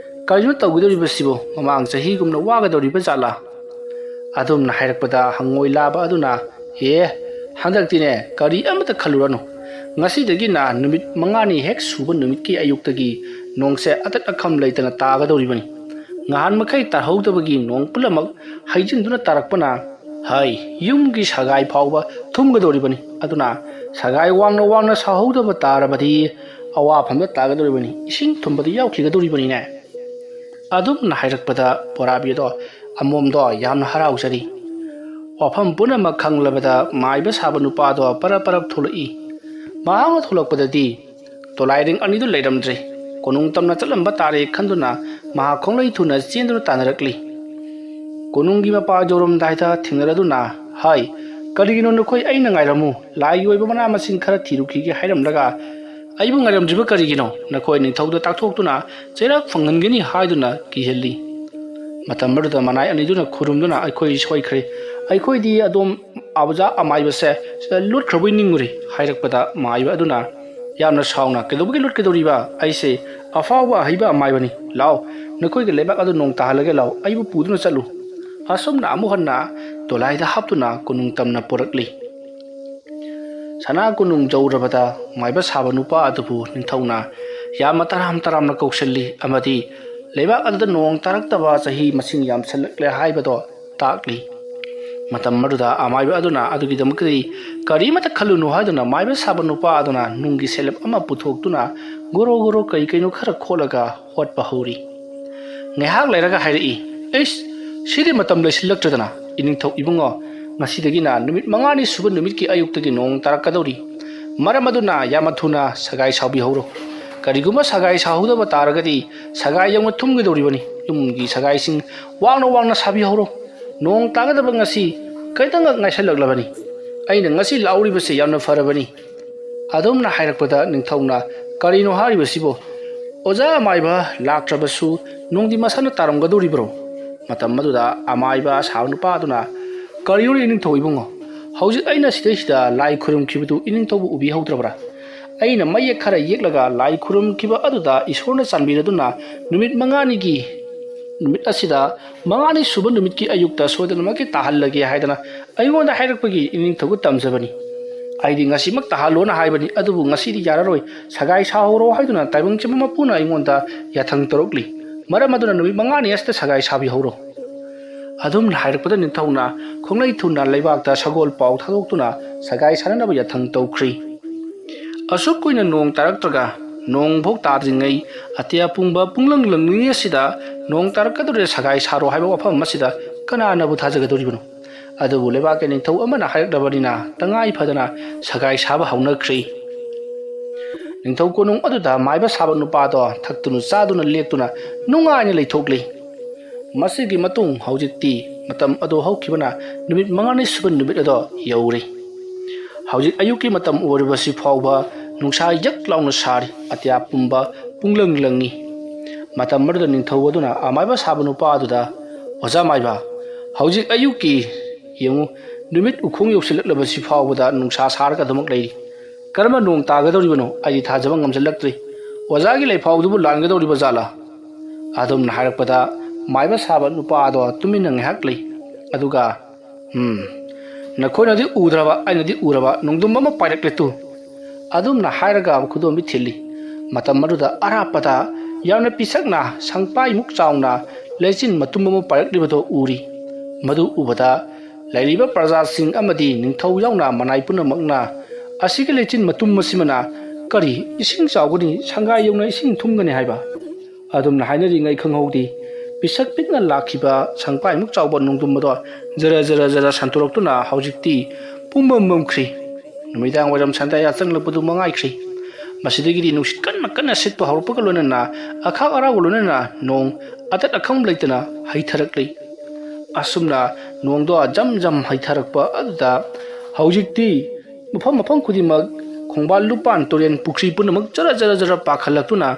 "ꯀꯔꯤꯅꯣ ꯇꯧꯒꯗꯧꯔꯤꯕꯁꯤꯕꯨ? ꯃꯃꯥꯡ ꯆꯍꯤꯒꯨꯝꯅ ꯋꯥꯒꯗꯧꯔꯤꯕ ꯖꯥꯠꯂꯥ?" ꯑꯗꯨꯝꯅ ꯍꯥꯏꯔꯛꯄꯗ ꯍꯪꯉꯣꯏ ꯂꯥꯕ ꯑꯗꯨꯅ, "ꯑꯦ, ꯍꯟꯗꯛꯇꯤꯅꯦ, ꯀꯔꯤ ꯑꯃꯠꯇ ꯈꯜꯂꯨꯔꯅꯨ꯫ ꯉꯁꯤꯗꯒꯤꯅ ꯅꯨꯃꯤꯠ ꯃꯉꯥꯅꯤ ꯍꯦꯛ ꯁꯨꯕ ꯅꯨꯃꯤꯠꯀꯤ ꯑꯌꯨꯛꯇꯒꯤ ꯅꯣꯡꯁꯦ ꯑꯇꯠ ꯑꯈꯝ ꯂꯩꯇꯅ ꯇꯥꯒꯗꯧꯔꯤꯕꯅꯤ꯫ ꯉꯍꯥꯟ ꯃꯈꯩ ꯇꯥꯍꯧꯗꯕꯒꯤ ꯅꯣꯡ ꯄꯨꯝꯅꯃꯛ ꯍꯩꯖꯤꯟꯗꯨꯅ ꯇꯥꯔꯛꯄꯅ, ꯍꯥꯏ, ꯌꯨꯝꯒꯤ ꯁꯒꯥꯏ ꯐꯥꯎꯕ ꯊꯨꯝꯒꯗꯧꯔꯤꯕꯅꯤ꯫ ꯑꯗꯨꯅ ꯁꯒꯥꯏ ꯋꯥꯡꯅ ꯋꯥꯡꯅ ꯁꯥꯍꯧꯗꯕ ꯇꯥꯔꯕꯗꯤ ꯑꯋꯥꯐꯝꯗ ꯇꯥꯒꯗꯧꯔꯤꯕꯅꯤ, ꯏꯁꯤꯡ ꯊꯨꯝꯕꯗ ꯌꯥꯎꯈꯤꯒꯗꯧꯔꯤꯕꯅꯤꯅꯦ"꯫ ꯑꯗꯨꯝꯅ ꯍꯥꯏꯔꯛꯄꯗ ꯕꯣꯔꯥꯕꯤ ꯑꯗꯣ ꯑꯃꯣꯝꯗꯣ ꯌꯥꯝꯅ ꯍꯔꯥꯎꯖꯔꯤ꯫ ꯋꯥꯐꯝ ꯄꯨꯝꯅꯃꯛ ꯈꯪꯂꯕꯗ ꯃꯥꯏꯕ ꯁꯥꯕ ꯅꯨꯄꯥꯗꯣ ꯄꯔꯞ ꯄꯔꯞ ꯊꯣꯛꯂꯛꯏ꯫ ꯃꯍꯥꯛꯅ ꯊꯣꯛꯂꯛꯄꯗꯗꯤ ꯇꯣꯂꯥꯏꯔꯦꯡ ꯑꯅꯤꯗꯨ ꯂꯩꯔꯝꯗ꯭ꯔꯦ꯫ ꯀꯣꯅꯨꯡ ꯇꯝꯅ ꯆꯠꯂꯝꯕ ꯇꯥꯔꯦ ꯈꯟꯗꯨꯅ ꯃꯍꯥꯛ ꯈꯣꯡꯂꯩ ꯊꯨꯅ ꯆꯦꯟꯗꯨꯅ ꯇꯥꯟꯅꯔꯛꯂꯤ꯫ ꯀꯣꯅꯨꯡꯒꯤ ꯃꯄꯥ ꯌꯧꯔꯝꯗꯥꯏꯗ ꯊꯦꯡꯅꯔꯗꯨꯅ, "ꯍꯥꯏ, ꯀꯔꯤꯒꯤꯅꯣ ꯅꯈꯣꯏ? ꯑꯩꯅ ꯉꯥꯏꯔꯝꯃꯨ, ꯂꯥꯏꯒꯤ ꯑꯣꯏꯕ ꯃꯅꯥ ꯃꯁꯤꯡ ꯈꯔ ꯊꯤꯔꯨꯈꯤꯒꯦ" ꯍꯥꯏꯔꯝꯂꯒ ꯑꯩꯕꯨ ꯉꯥꯏꯔꯝꯗ꯭ꯔꯤꯕ ꯀꯔꯤꯒꯤꯅꯣ? ꯅꯈꯣꯏ ꯅꯤꯡꯊꯧꯗ ꯇꯥꯛꯊꯣꯛꯇꯨꯅ ꯆꯩꯔꯥꯛ ꯐꯪꯍꯟꯒꯅꯤ ꯍꯥꯏꯗꯨꯅ ꯀꯤꯍꯜꯂꯤ꯫ ꯃꯇꯝ ꯑꯗꯨꯗ ꯃꯅꯥꯏ ꯑꯅꯤꯗꯨꯅ ꯈꯨꯔꯨꯝꯗꯨꯅ, "ꯑꯩꯈꯣꯏ ꯁꯣꯏꯈ꯭ꯔꯦ, ꯑꯩꯈꯣꯏꯗꯤ ꯑꯗꯣꯝ ꯑꯣꯖꯥ ꯑꯃꯥꯏꯕꯁꯦ ꯂꯣꯠꯈ꯭ꯔꯕꯣꯏ ꯅꯤꯡꯉꯨꯔꯦ" ꯍꯥꯏꯔꯛꯄꯗ ꯃꯥꯏꯕ ꯑꯗꯨꯅ ꯌꯥꯝꯅ ꯁꯥꯎꯅ, "ꯀꯩꯗꯧꯕꯒꯤ ꯂꯣꯠꯀꯗꯧꯔꯤꯕ? ꯑꯩꯁꯦ ꯑꯐꯥꯎꯕ ꯑꯍꯩꯕ ꯑꯃꯥꯏꯕꯅꯤ꯫ ꯂꯥꯎ, ꯅꯈꯣꯏꯒꯤ ꯂꯩꯕꯥꯛ ꯑꯗꯨ ꯅꯣꯡ ꯇꯥꯍꯜꯂꯒꯦ, ꯂꯥꯎ, ꯑꯩꯕꯨ ꯄꯨꯗꯨꯅ ꯆꯠꯂꯨ"꯫ ꯑꯁꯨꯝꯅ ꯑꯃꯨꯛ ꯍꯟꯅ ꯇꯣꯂꯥꯏꯗ ꯍꯥꯞꯇꯨꯅ ꯀꯣꯅꯨꯡ ꯇꯝꯅ ꯄꯨꯔꯛꯂꯤ꯫ ꯁꯅꯥ ꯀꯣꯅꯨꯡ ꯌꯧꯔꯕꯗ ꯃꯥꯏꯕ ꯁꯥꯕ ꯅꯨꯄꯥ ꯑꯗꯨꯕꯨ ꯅꯤꯡꯊꯧꯅ ꯌꯥꯝꯅ ꯇꯔꯥꯝ ꯇꯔꯥꯝꯅ ꯀꯧꯁꯤꯜꯂꯤ ꯑꯃꯗꯤ ꯂꯩꯕꯥꯛ ꯑꯗꯨꯗ ꯅꯣꯡ ꯇꯥꯔꯛꯇꯕ ꯆꯍꯤ ꯃꯁꯤꯡ ꯌꯥꯝꯁꯤꯜꯂꯛꯂꯦ ꯍꯥꯏꯕꯗꯣ ꯇꯥꯛꯂꯤ꯫ ꯃꯇꯝ ꯑꯗꯨꯗ ꯑꯃꯥꯏꯕ ꯑꯗꯨꯅ ꯑꯗꯨꯒꯤꯗꯃꯛꯇꯗꯤ ꯀꯔꯤꯃꯠꯇ ꯈꯜꯂꯨꯅꯨ ꯍꯥꯏꯗꯨꯅ ꯃꯥꯏꯕ ꯁꯥꯕ ꯅꯨꯄꯥ ꯑꯗꯨꯅ ꯅꯨꯡꯒꯤ ꯁꯦꯂꯦꯞ ꯑꯃ ꯄꯨꯊꯣꯛꯇꯨꯅ ꯒꯣꯔꯣ ꯒꯣꯔꯣ ꯀꯔꯤ ꯀꯩꯅꯣ ꯈꯔ ꯈꯣꯠꯂꯒ ꯍꯣꯠꯄ ꯍꯧꯔꯤ꯫ ꯉꯥꯏꯍꯥꯛ ꯂꯩꯔꯒ ꯍꯥꯏꯔꯛꯏ, "ꯑꯩꯁ, ꯁꯤꯗꯤ ꯃꯇꯝ ꯂꯩꯁꯤꯜꯂꯛꯇ꯭ꯔꯗꯅ, ꯏꯅꯤꯡꯊꯧ ꯏꯕꯨꯡꯉꯣ, ꯉꯁꯤꯗꯒꯤꯅ ꯅꯨꯃꯤꯠ ꯃꯉꯥꯅꯤ ꯁꯨꯕ ꯅꯨꯃꯤꯠꯀꯤ ꯑꯌꯨꯛꯇꯒꯤ ꯅꯣꯡ ꯇꯥꯔꯛꯀꯗꯧꯔꯤ꯫ ꯃꯔꯝ ꯑꯗꯨꯅ ꯌꯥꯝꯅ ꯊꯨꯅ ꯁꯒꯥꯏ ꯁꯥꯎꯕꯤꯍꯧꯔꯣ꯫ ꯀꯔꯤꯒꯨꯝꯕ ꯁꯒꯥꯏ ꯁꯥꯍꯧꯗꯕ ꯇꯥꯔꯒꯗꯤ ꯁꯒꯥꯏ ꯌꯧꯅ ꯊꯨꯝꯒꯗꯧꯔꯤꯕꯅꯤ꯫ ꯌꯨꯝꯒꯤ ꯁꯒꯥꯏꯁꯤꯡ ꯋꯥꯡꯅ ꯋꯥꯡꯅ ꯁꯥꯕꯤꯍꯧꯔꯣ꯫ ꯅꯣꯡ ꯇꯥꯒꯗꯕ ꯉꯁꯤ ꯈꯤꯇꯪꯈꯛ ꯉꯥꯏꯁꯜꯂꯛꯂꯕꯅꯤ꯫ ꯑꯩꯅ ꯉꯁꯤ ꯂꯥꯛꯍꯧꯔꯤꯕꯁꯦ ꯌꯥꯝꯅ ꯐꯔꯕꯅꯤ"꯫ ꯑꯗꯨꯝꯅ ꯍꯥꯏꯔꯛꯄꯗ ꯅꯤꯡꯊꯧꯅ, "ꯀꯔꯤꯅꯣ ꯍꯥꯏꯔꯤꯕꯁꯤꯕꯣ? ꯑꯣꯖꯥ ꯑꯃꯥꯏꯕ ꯂꯥꯛꯇ꯭ꯔꯕꯁꯨ ꯅꯣꯡꯗꯤ ꯃꯁꯥꯅ ꯇꯥꯔꯝꯒꯗꯧꯔꯤꯕ꯭ꯔꯣ?" ꯃꯇꯝ ꯑꯗꯨꯗ ꯑꯃꯥꯏꯕ ꯁꯥꯕ ꯅꯨꯄꯥ ꯑꯗꯨꯅ, "ꯀꯔꯤꯅꯣꯅꯦ ꯏꯅꯤꯡꯊꯧ ꯏꯕꯨꯡꯉꯣ? ꯍꯧꯖꯤꯛ ꯑꯩꯅ ꯁꯤꯗꯩꯁꯤꯗ ꯂꯥꯏ ꯈꯨꯔꯨꯝꯈꯤꯕꯗꯨ ꯏꯅꯤꯡꯊꯧꯕꯨ ꯎꯕꯤꯍꯧꯗ꯭ꯔꯕ꯭ꯔꯥ? ꯑꯩꯅ ꯃꯌꯦꯛ ꯈꯔ ꯌꯦꯛꯂꯒ ꯂꯥꯏ ꯈꯨꯔꯨꯝꯈꯤꯕ ꯑꯗꯨꯗ ꯏꯁꯣꯔꯅ ꯆꯥꯟꯕꯤꯔꯗꯨꯅ ꯅꯨꯃꯤꯠ ꯃꯉꯥꯅꯤꯒꯤ ꯅꯨꯃꯤꯠ ꯑꯁꯤꯗ ꯃꯉꯥꯅꯤ ꯁꯨꯕ ꯅꯨꯃꯤꯠꯀꯤ ꯑꯌꯨꯛꯇ ꯁꯣꯏꯗꯅꯃꯛꯀꯤ ꯇꯥꯍꯜꯂꯒꯦ ꯍꯥꯏꯗꯅ ꯑꯩꯉꯣꯟꯗ ꯍꯥꯏꯔꯛꯄꯒꯤ ꯏꯅꯤꯡꯊꯧꯒ ꯇꯝꯖꯕꯅꯤ꯫ ꯑꯩꯗꯤ ꯉꯁꯤꯃꯛ ꯇꯥꯍꯜꯂꯣꯅ ꯍꯥꯏꯕꯅꯤ, ꯑꯗꯨꯕꯨ ꯉꯁꯤꯗꯤ ꯌꯥꯔꯔꯣꯏ, ꯁꯒꯥꯏ ꯁꯥꯍꯧꯔꯣ ꯍꯥꯏꯗꯨꯅ ꯇꯥꯏꯕꯪ ꯆꯤꯡꯕ ꯃꯄꯨꯅ ꯑꯩꯉꯣꯟꯗ ꯌꯥꯊꯪ ꯇꯧꯔꯛꯂꯤ꯫ ꯃꯔꯝ ꯑꯗꯨꯅ ꯅꯨꯃꯤꯠ ꯃꯉꯥꯅꯤ ꯑꯁꯤꯗ ꯁꯒꯥꯏ ꯁꯥꯕꯤꯍꯧꯔꯣ꯫ ꯑꯗꯨꯝꯅ ꯍꯥꯏꯔꯛꯄꯗ ꯅꯤꯡꯊꯧꯅ ꯈꯣꯡꯂꯩ ꯊꯨꯅ ꯂꯩꯕꯥꯛꯇ ꯁꯒꯣꯜ ꯄꯥꯎ ꯊꯥꯗꯣꯛꯇꯨꯅ ꯁꯒꯥꯏ ꯁꯥꯅꯅꯕ ꯌꯥꯊꯪ ꯇꯧꯈ꯭ꯔꯤ꯫ ꯑꯁꯨꯛ ꯀꯨꯏꯅ ꯅꯣꯡ ꯇꯥꯔꯛꯇ꯭ꯔꯒ ꯅꯣꯡꯐꯥꯎ ꯇꯥꯗ꯭ꯔꯤꯉꯩ ꯑꯇꯤꯌꯥ ꯄꯨꯝꯕ ꯄꯨꯡꯂꯪ ꯂꯪꯂꯤꯉꯩ ꯑꯁꯤꯗ ꯅꯣꯡ ꯇꯥꯔꯛꯀꯗꯧꯔꯦ, ꯁꯒꯥꯏ ꯁꯥꯔꯣ ꯍꯥꯏꯕ ꯋꯥꯐꯝ ꯑꯁꯤꯗ ꯀꯅꯥꯅꯕꯨ ꯊꯥꯖꯒꯗꯧꯔꯤꯕꯅꯣ? ꯑꯗꯨꯕꯨ ꯂꯩꯕꯥꯛꯀꯤ ꯅꯤꯡꯊꯧ ꯑꯃꯅ ꯍꯥꯏꯔꯛꯂꯕꯅꯤꯅ ꯇꯉꯥꯏ ꯐꯗꯅ ꯁꯒꯥꯏ ꯁꯥꯕ ꯍꯧꯅꯈ꯭ꯔꯤ꯫ ꯅꯤꯡꯊꯧ ꯀꯣꯅꯨꯡ ꯑꯗꯨꯗ ꯃꯥꯏꯕ ꯁꯥꯕ ꯅꯨꯄꯥꯗꯣ ꯊꯛꯇꯨꯅ ꯆꯥꯗꯨꯅ ꯂꯦꯛꯇꯨꯅ ꯅꯨꯡꯉꯥꯏꯅ ꯂꯩꯊꯣꯛꯂꯤ꯫ ꯃꯁꯤꯒꯤ ꯃꯇꯨꯡ ꯍꯧꯖꯤꯛꯇꯤ ꯃꯇꯝ ꯑꯗꯨ ꯍꯧꯈꯤꯕꯅ ꯅꯨꯃꯤꯠ ꯃꯉꯥꯅꯤ ꯁꯨꯕ ꯅꯨꯃꯤꯠ ꯑꯗꯣ ꯌꯧꯔꯤ꯫ ꯍꯧꯖꯤꯛ ꯑꯌꯨꯛꯀꯤ ꯃꯇꯝ ꯑꯣꯏꯔꯤꯕꯁꯤ ꯐꯥꯎꯕ ꯅꯨꯡꯁꯥ ꯌꯛ ꯂꯥꯎꯅ ꯁꯥꯔꯤ, ꯑꯇꯤꯌꯥ ꯄꯨꯝꯕ ꯄꯨꯡꯂꯪ ꯂꯪꯉꯤ꯫ ꯃꯇꯝ ꯑꯗꯨꯗ ꯅꯤꯡꯊꯧ ꯑꯗꯨꯅ ꯑꯃꯥꯏꯕ ꯁꯥꯕ ꯅꯨꯄꯥ ꯑꯗꯨꯗ, "ꯑꯣꯖꯥ ꯃꯥꯏꯕ, ꯍꯧꯖꯤꯛ ꯑꯌꯨꯛꯀꯤ ꯌꯦꯡꯉꯨ, ꯅꯨꯃꯤꯠ ꯎꯈꯣꯡ ꯌꯧꯁꯤꯜꯂꯛꯂꯕꯁꯤ ꯐꯥꯎꯕꯗ ꯅꯨꯡꯁꯥ ꯁꯥꯔꯒ ꯑꯗꯨꯃꯛ ꯂꯩꯔꯤ꯫ ꯀꯔꯝꯕ ꯅꯣꯡ ꯇꯥꯒꯗꯧꯔꯤꯕꯅꯣ? ꯑꯩꯗꯤ ꯊꯥꯖꯕ ꯉꯝꯁꯤꯜꯂꯛꯇ꯭ꯔꯤ꯫ ꯑꯣꯖꯥꯒꯤ ꯂꯩꯐꯥꯎꯗꯨꯕꯨ ꯂꯥꯟꯒꯗꯧꯔꯤꯕ ꯖꯥꯠꯂꯥ?" ꯑꯗꯨꯝꯅ ꯍꯥꯏꯔꯛꯄꯗ ꯃꯥꯏꯕ ꯁꯥꯕ ꯅꯨꯄꯥ ꯑꯗꯣ ꯇꯨꯃꯤꯟꯅ ꯉꯥꯏꯍꯥꯛ ꯂꯩ꯫ ꯑꯗꯨꯒ, "ꯎꯝ, ꯅꯈꯣꯏꯅꯗꯤ ꯎꯗ꯭ꯔꯕ, ꯑꯩꯅꯗꯤ ꯎꯔꯕ ꯅꯣꯡꯗꯝ ꯑꯃ ꯄꯥꯏꯔꯛꯂꯦ ꯇꯨ!" ꯑꯗꯨꯝꯅ ꯍꯥꯏꯔꯒ ꯈꯨꯗꯣꯝꯕꯤ ꯊꯤꯜꯂꯤ꯫ ꯃꯇꯝ ꯑꯗꯨꯗ ꯑꯔꯥꯞꯄꯗ ꯌꯥꯝꯅ ꯄꯤꯁꯛꯅ ꯁꯪꯄꯥꯏꯃꯨꯛ ꯆꯥꯎꯅ ꯂꯩꯆꯤꯟ ꯃꯇꯨꯝ ꯑꯃ ꯄꯥꯏꯔꯛꯂꯤꯕꯗꯨ ꯎꯔꯤ꯫ ꯃꯗꯨ ꯎꯕꯗ ꯂꯩꯔꯤꯕ ꯄ꯭ꯔꯖꯥꯁꯤꯡ ꯑꯃꯗꯤ ꯅꯤꯡꯊꯧ ꯌꯥꯎꯅ ꯃꯅꯥꯏ ꯄꯨꯝꯅꯃꯛꯅ, "ꯑꯁꯤꯒꯤ ꯂꯩꯆꯤꯟ ꯃꯇꯨꯝ ꯑꯁꯤꯃꯅ ꯀꯔꯤ ꯏꯁꯤꯡ ꯆꯥꯎꯒꯅꯤ, ꯁꯪꯒꯥꯏ ꯌꯧꯅ ꯏꯁꯤꯡ ꯊꯨꯝꯒꯅꯤ ꯍꯥꯏꯕ?" ꯑꯗꯨꯝꯅ ꯍꯥꯏꯅꯔꯤꯉꯩ ꯈꯪꯍꯧꯗꯦ, ꯄꯤꯁꯛ ꯄꯤꯛꯅ ꯂꯥꯛꯈꯤꯕ ꯁꯪꯄꯥꯏꯃꯨꯛ ꯆꯥꯎꯕ ꯅꯣꯡꯗꯝ ꯑꯗꯣ ꯖꯔ ꯖꯔ ꯖꯔ ꯁꯟꯇꯣꯔꯛꯇꯨꯅ ꯍꯧꯖꯤꯛꯇꯤ ꯄꯨꯝꯃꯝ ꯃꯝꯈ꯭ꯔꯤ꯫ ꯅꯨꯃꯤꯗꯥꯡ ꯋꯥꯏꯔꯝ ꯁꯟꯗꯥꯌꯥ ꯆꯪꯂꯛꯄꯗꯨ ꯃꯉꯥꯏꯈ꯭ꯔꯤ꯫ ꯃꯁꯤꯗꯒꯤꯗꯤ ꯅꯨꯡꯁꯤꯠ ꯀꯟꯅ ꯀꯟꯅ ꯁꯤꯠꯄ ꯍꯧꯔꯛꯄꯒ ꯂꯣꯏꯅꯅ ꯑꯈꯥꯛ ꯑꯔꯥꯎꯒ ꯂꯣꯏꯅꯅ ꯅꯣꯡ ꯑꯇꯠ ꯑꯈꯝ ꯂꯩꯇꯅ ꯍꯩꯊꯔꯛꯂꯤ꯫ ꯑꯁꯨꯝꯅ ꯅꯣꯡꯗꯣ ꯖꯝ ꯖꯝ ꯍꯩꯊꯔꯛꯄ ꯑꯗꯨꯗ ꯍꯧꯖꯤꯛꯇꯤ ꯃꯐꯝ ꯃꯐꯝ ꯈꯨꯗꯤꯡꯃꯛ ꯈꯣꯡꯕꯥꯟ ꯂꯨꯄꯥꯟ ꯇꯨꯔꯦꯟ ꯄꯨꯈ꯭ꯔꯤ ꯄꯨꯝꯅꯃꯛ ꯖꯔ ꯖꯔ ꯖꯔ ꯄꯥꯈꯠꯂꯛꯇꯨꯅ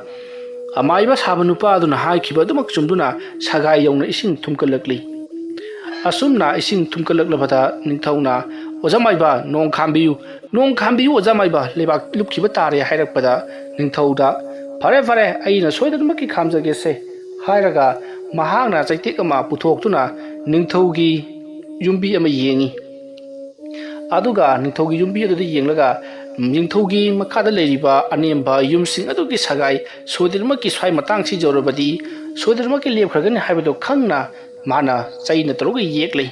ꯑꯃꯥꯏꯕ ꯁꯥꯕ ꯅꯨꯄꯥ ꯑꯗꯨꯅ ꯍꯥꯏꯈꯤꯕ ꯑꯗꯨꯃꯛ ꯆꯨꯝꯗꯨꯅ ꯁꯒꯥꯏ ꯌꯧꯅ ꯏꯁꯤꯡ ꯊꯨꯝꯀꯠꯂꯛꯂꯤ꯫ ꯑꯁꯨꯝꯅ ꯏꯁꯤꯡ ꯊꯨꯝꯀꯠꯂꯛꯂꯕꯗ ꯅꯤꯡꯊꯧꯅ ꯑꯣꯖꯥ ꯃꯥꯏꯕ, ꯅꯣꯡ ꯈꯥꯝꯕꯤꯌꯨ, ꯅꯣꯡ ꯈꯥꯝꯕꯤꯌꯨ ꯑꯣꯖꯥ ꯃꯥꯏꯕ, ꯂꯩꯕꯥꯛ ꯂꯨꯞꯈꯤꯕ ꯇꯥꯔꯦ" ꯍꯥꯏꯔꯛꯄꯗ, ꯅꯤꯡꯊꯧꯗ "ꯐꯔꯦ ꯐꯔꯦ, ꯑꯩꯅ ꯁꯣꯏꯗꯅꯃꯛꯀꯤ ꯈꯥꯝꯖꯒꯦꯁꯦ" ꯍꯥꯏꯔꯒ ꯃꯍꯥꯛꯅ ꯆꯩꯇꯦꯛ ꯑꯃ ꯄꯨꯊꯣꯛꯇꯨꯅ ꯅꯤꯡꯊꯧꯒꯤ ꯌꯨꯝꯕꯤ ꯑꯃ ꯌꯦꯡꯉꯤ꯫ ꯑꯗꯨꯒ ꯅꯤꯡꯊꯧꯒꯤ ꯌꯨꯝꯕꯤ ꯑꯗꯨꯗ ꯌꯦꯡꯂꯒ ꯅꯤꯡꯊꯧꯒꯤ ꯃꯈꯥꯗ ꯂꯩꯔꯤꯕ ꯑꯅꯦꯝꯕ ꯌꯨꯝꯁꯤꯡ ꯑꯗꯨꯒꯤ ꯁꯒꯥꯏ ꯁꯣꯏꯗꯅꯃꯛꯀꯤ ꯁ꯭ꯋꯥꯏ ꯃꯇꯥꯡꯁꯤ ꯌꯧꯔꯕꯗꯤ ꯁꯣꯏꯗꯅꯃꯛꯀꯤ ꯂꯦꯞꯈ꯭ꯔꯒꯅꯤ ꯍꯥꯏꯕꯗꯨ ꯈꯪꯅ ꯃꯥꯅ ꯆꯩꯅ ꯇꯧꯔꯒ ꯌꯦꯛꯂꯤ꯫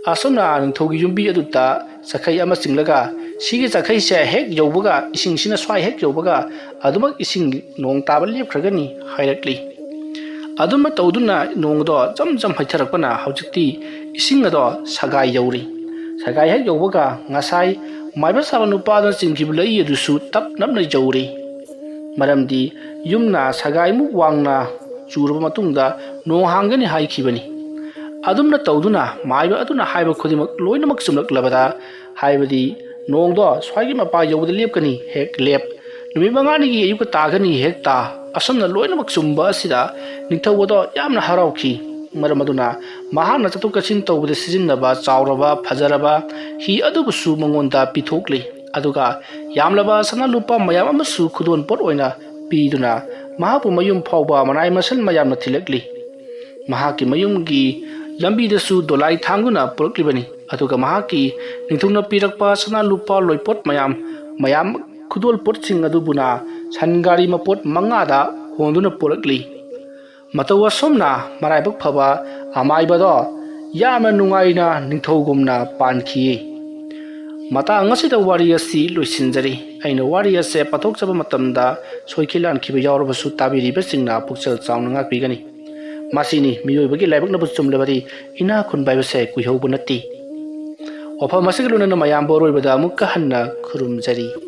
ꯑꯁꯨꯝꯅ ꯅꯤꯡꯊꯧꯒꯤ ꯌꯨꯝꯕꯤ ꯑꯗꯨꯗ ꯆꯈꯩ ꯑꯃ ꯆꯤꯡꯂꯒ, "ꯁꯤꯒꯤ ꯆꯈꯩꯁꯦ ꯍꯦꯛ ꯌꯧꯕꯒ, ꯏꯁꯤꯡꯁꯤꯅ ꯁ꯭ꯋꯥꯏ ꯍꯦꯛ ꯌꯧꯕꯒ ꯑꯗꯨꯃꯛ ꯏꯁꯤꯡ ꯅꯣꯡ ꯇꯥꯕ ꯂꯦꯞꯈ꯭ꯔꯒꯅꯤ" ꯍꯥꯏꯔꯛꯂꯤ꯫ ꯑꯗꯨꯝꯅ ꯇꯧꯗꯨꯅ ꯅꯣꯡꯗꯣ ꯖꯝ ꯖꯝ ꯍꯩꯊꯔꯛꯄꯅ ꯍꯧꯖꯤꯛꯇꯤ ꯏꯁꯤꯡ ꯑꯗꯣ ꯁꯒꯥꯏ ꯌꯧꯔꯤ꯫ ꯁꯒꯥꯏ ꯍꯦꯛ ꯌꯧꯕꯒ ꯉꯁꯥꯏ ꯃꯥꯏꯕ ꯁꯥꯕ ꯅꯨꯄꯥꯗꯨꯅ ꯆꯤꯡꯈꯤꯕ ꯂꯩ ꯑꯗꯨꯁꯨ ꯇꯞ ꯅꯞꯅ ꯌꯧꯔꯤ꯫ ꯃꯔꯝꯗꯤ ꯌꯨꯝꯅ ꯁꯒꯥꯏꯃꯨꯛ ꯋꯥꯡꯅ ꯆꯨꯔꯕ ꯃꯇꯨꯡꯗ ꯅꯣꯡ ꯍꯥꯡꯒꯅꯤ ꯍꯥꯏꯈꯤꯕꯅꯤ꯫ ꯑꯗꯨꯝꯅ ꯇꯧꯗꯨꯅ ꯃꯥꯏꯕ ꯑꯗꯨꯅ ꯍꯥꯏꯕ ꯈꯨꯗꯤꯡꯃꯛ ꯂꯣꯏꯅꯃꯛ ꯆꯨꯝꯂꯛꯂꯕꯗ, ꯍꯥꯏꯕꯗꯤ ꯅꯣꯡꯗꯣ ꯁ꯭ꯋꯥꯏꯒꯤ ꯃꯄꯥ ꯌꯧꯕꯗ ꯂꯦꯞꯀꯅꯤ, ꯍꯦꯛ ꯂꯦꯞ, ꯅꯨꯃꯤꯠ ꯃꯉꯥꯅꯤꯒꯤ ꯑꯌꯨꯛꯀ ꯇꯥꯒꯅꯤ, ꯍꯦꯛ ꯇꯥ, ꯑꯁꯨꯝꯅ ꯂꯣꯏꯅꯃꯛ ꯆꯨꯝꯕ ꯑꯁꯤꯗ ꯅꯤꯡꯊꯧ ꯑꯗꯣ ꯌꯥꯝꯅ ꯍꯔꯥꯎꯈꯤ꯫ ꯃꯔꯝ ꯑꯗꯨꯅ ꯃꯍꯥꯛꯅ ꯆꯠꯊꯣꯛ ꯆꯠꯁꯤꯟ ꯇꯧꯕꯗ ꯁꯤꯖꯤꯟꯅꯕ ꯆꯥꯎꯔꯕ ꯐꯖꯔꯕ ꯍꯤ ꯑꯗꯨꯕꯨꯁꯨ ꯃꯉꯣꯟꯗ ꯄꯤꯊꯣꯛꯂꯤ꯫ ꯑꯗꯨꯒ ꯌꯥꯝꯂꯕ ꯁꯅꯥ ꯂꯨꯄꯥ ꯃꯌꯥꯝ ꯑꯃꯁꯨ ꯈꯨꯗꯣꯜ ꯄꯣꯠ ꯑꯣꯏꯅ ꯄꯤꯗꯨꯅ ꯃꯍꯥꯛꯄꯨ ꯃꯌꯨꯝ ꯐꯥꯎꯕ ꯃꯅꯥꯏ ꯃꯁꯤꯟ ꯃꯌꯥꯝꯅ ꯊꯤꯜꯂꯛꯂꯤ꯫ ꯃꯍꯥꯛꯀꯤ ꯃꯌꯨꯝꯒꯤ ꯂꯝꯕꯤꯗꯁꯨ ꯗꯣꯂꯥꯏ ꯊꯥꯡꯗꯨꯅ ꯄꯨꯔꯛꯂꯤꯕꯅꯤ꯫ ꯑꯗꯨꯒ ꯃꯍꯥꯛꯀꯤ ꯅꯤꯡꯊꯧꯅ ꯄꯤꯔꯛꯄ ꯁꯅꯥ ꯂꯨꯄꯥ ꯂꯣꯏꯄꯣꯠ ꯃꯌꯥꯝ, ꯃꯌꯥꯝ ꯈꯨꯗꯣꯜ ꯄꯣꯠꯁꯤꯡ ꯑꯗꯨꯕꯨꯅ ꯁꯟ ꯒꯥꯔꯤ ꯃꯄꯣꯠ ꯃꯉꯥꯗ ꯍꯣꯟꯗꯨꯅ ꯄꯨꯔꯛꯂꯤ꯫ ꯃꯇꯧ ꯑꯁꯨꯝꯅ ꯃꯔꯥꯏꯕꯛ ꯐꯕ ꯑꯃꯥꯏꯕꯗꯣ ꯌꯥꯝꯅ ꯅꯨꯡꯉꯥꯏꯅ ꯅꯤꯡꯊꯧꯒꯨꯝꯅ ꯄꯥꯟꯈꯤ꯫ ꯃꯇꯥꯡ ꯑꯁꯤꯗ ꯋꯥꯔꯤ ꯑꯁꯤ ꯂꯣꯏꯁꯤꯟꯖꯔꯤ꯫ ꯑꯩꯅ ꯋꯥꯔꯤ ꯑꯁꯦ ꯄꯥꯊꯣꯛꯆꯕ ꯃꯇꯝꯗ ꯁꯣꯏꯈꯤ ꯂꯥꯟꯈꯤꯕ ꯌꯥꯎꯔꯕꯁꯨ ꯇꯥꯕꯤꯔꯤꯕꯁꯤꯡꯅ ꯄꯨꯛꯆꯦꯜ ꯆꯥꯎꯅ ꯉꯥꯛꯄꯤꯒꯅꯤ꯫ ꯃꯁꯤꯅꯤ, ꯃꯤꯑꯣꯏꯕꯒꯤ ꯂꯥꯏꯕꯛꯅꯕꯨ ꯆꯨꯝꯂꯕꯗꯤ ꯏꯅꯥꯛ ꯈꯨꯟꯕ ꯍꯥꯏꯕꯁꯦ ꯀꯨꯏꯍꯧꯕ ꯅꯠꯇꯦ꯫ ꯋꯥꯐꯝ ꯑꯁꯤꯒ ꯂꯣꯏꯅꯅ ꯃꯌꯥꯝꯕꯨ ꯑꯔꯣꯏꯕꯗ ꯑꯃꯨꯛꯀ ꯍꯟꯅ ꯈꯨꯔꯨꯝꯖꯔꯤ꯫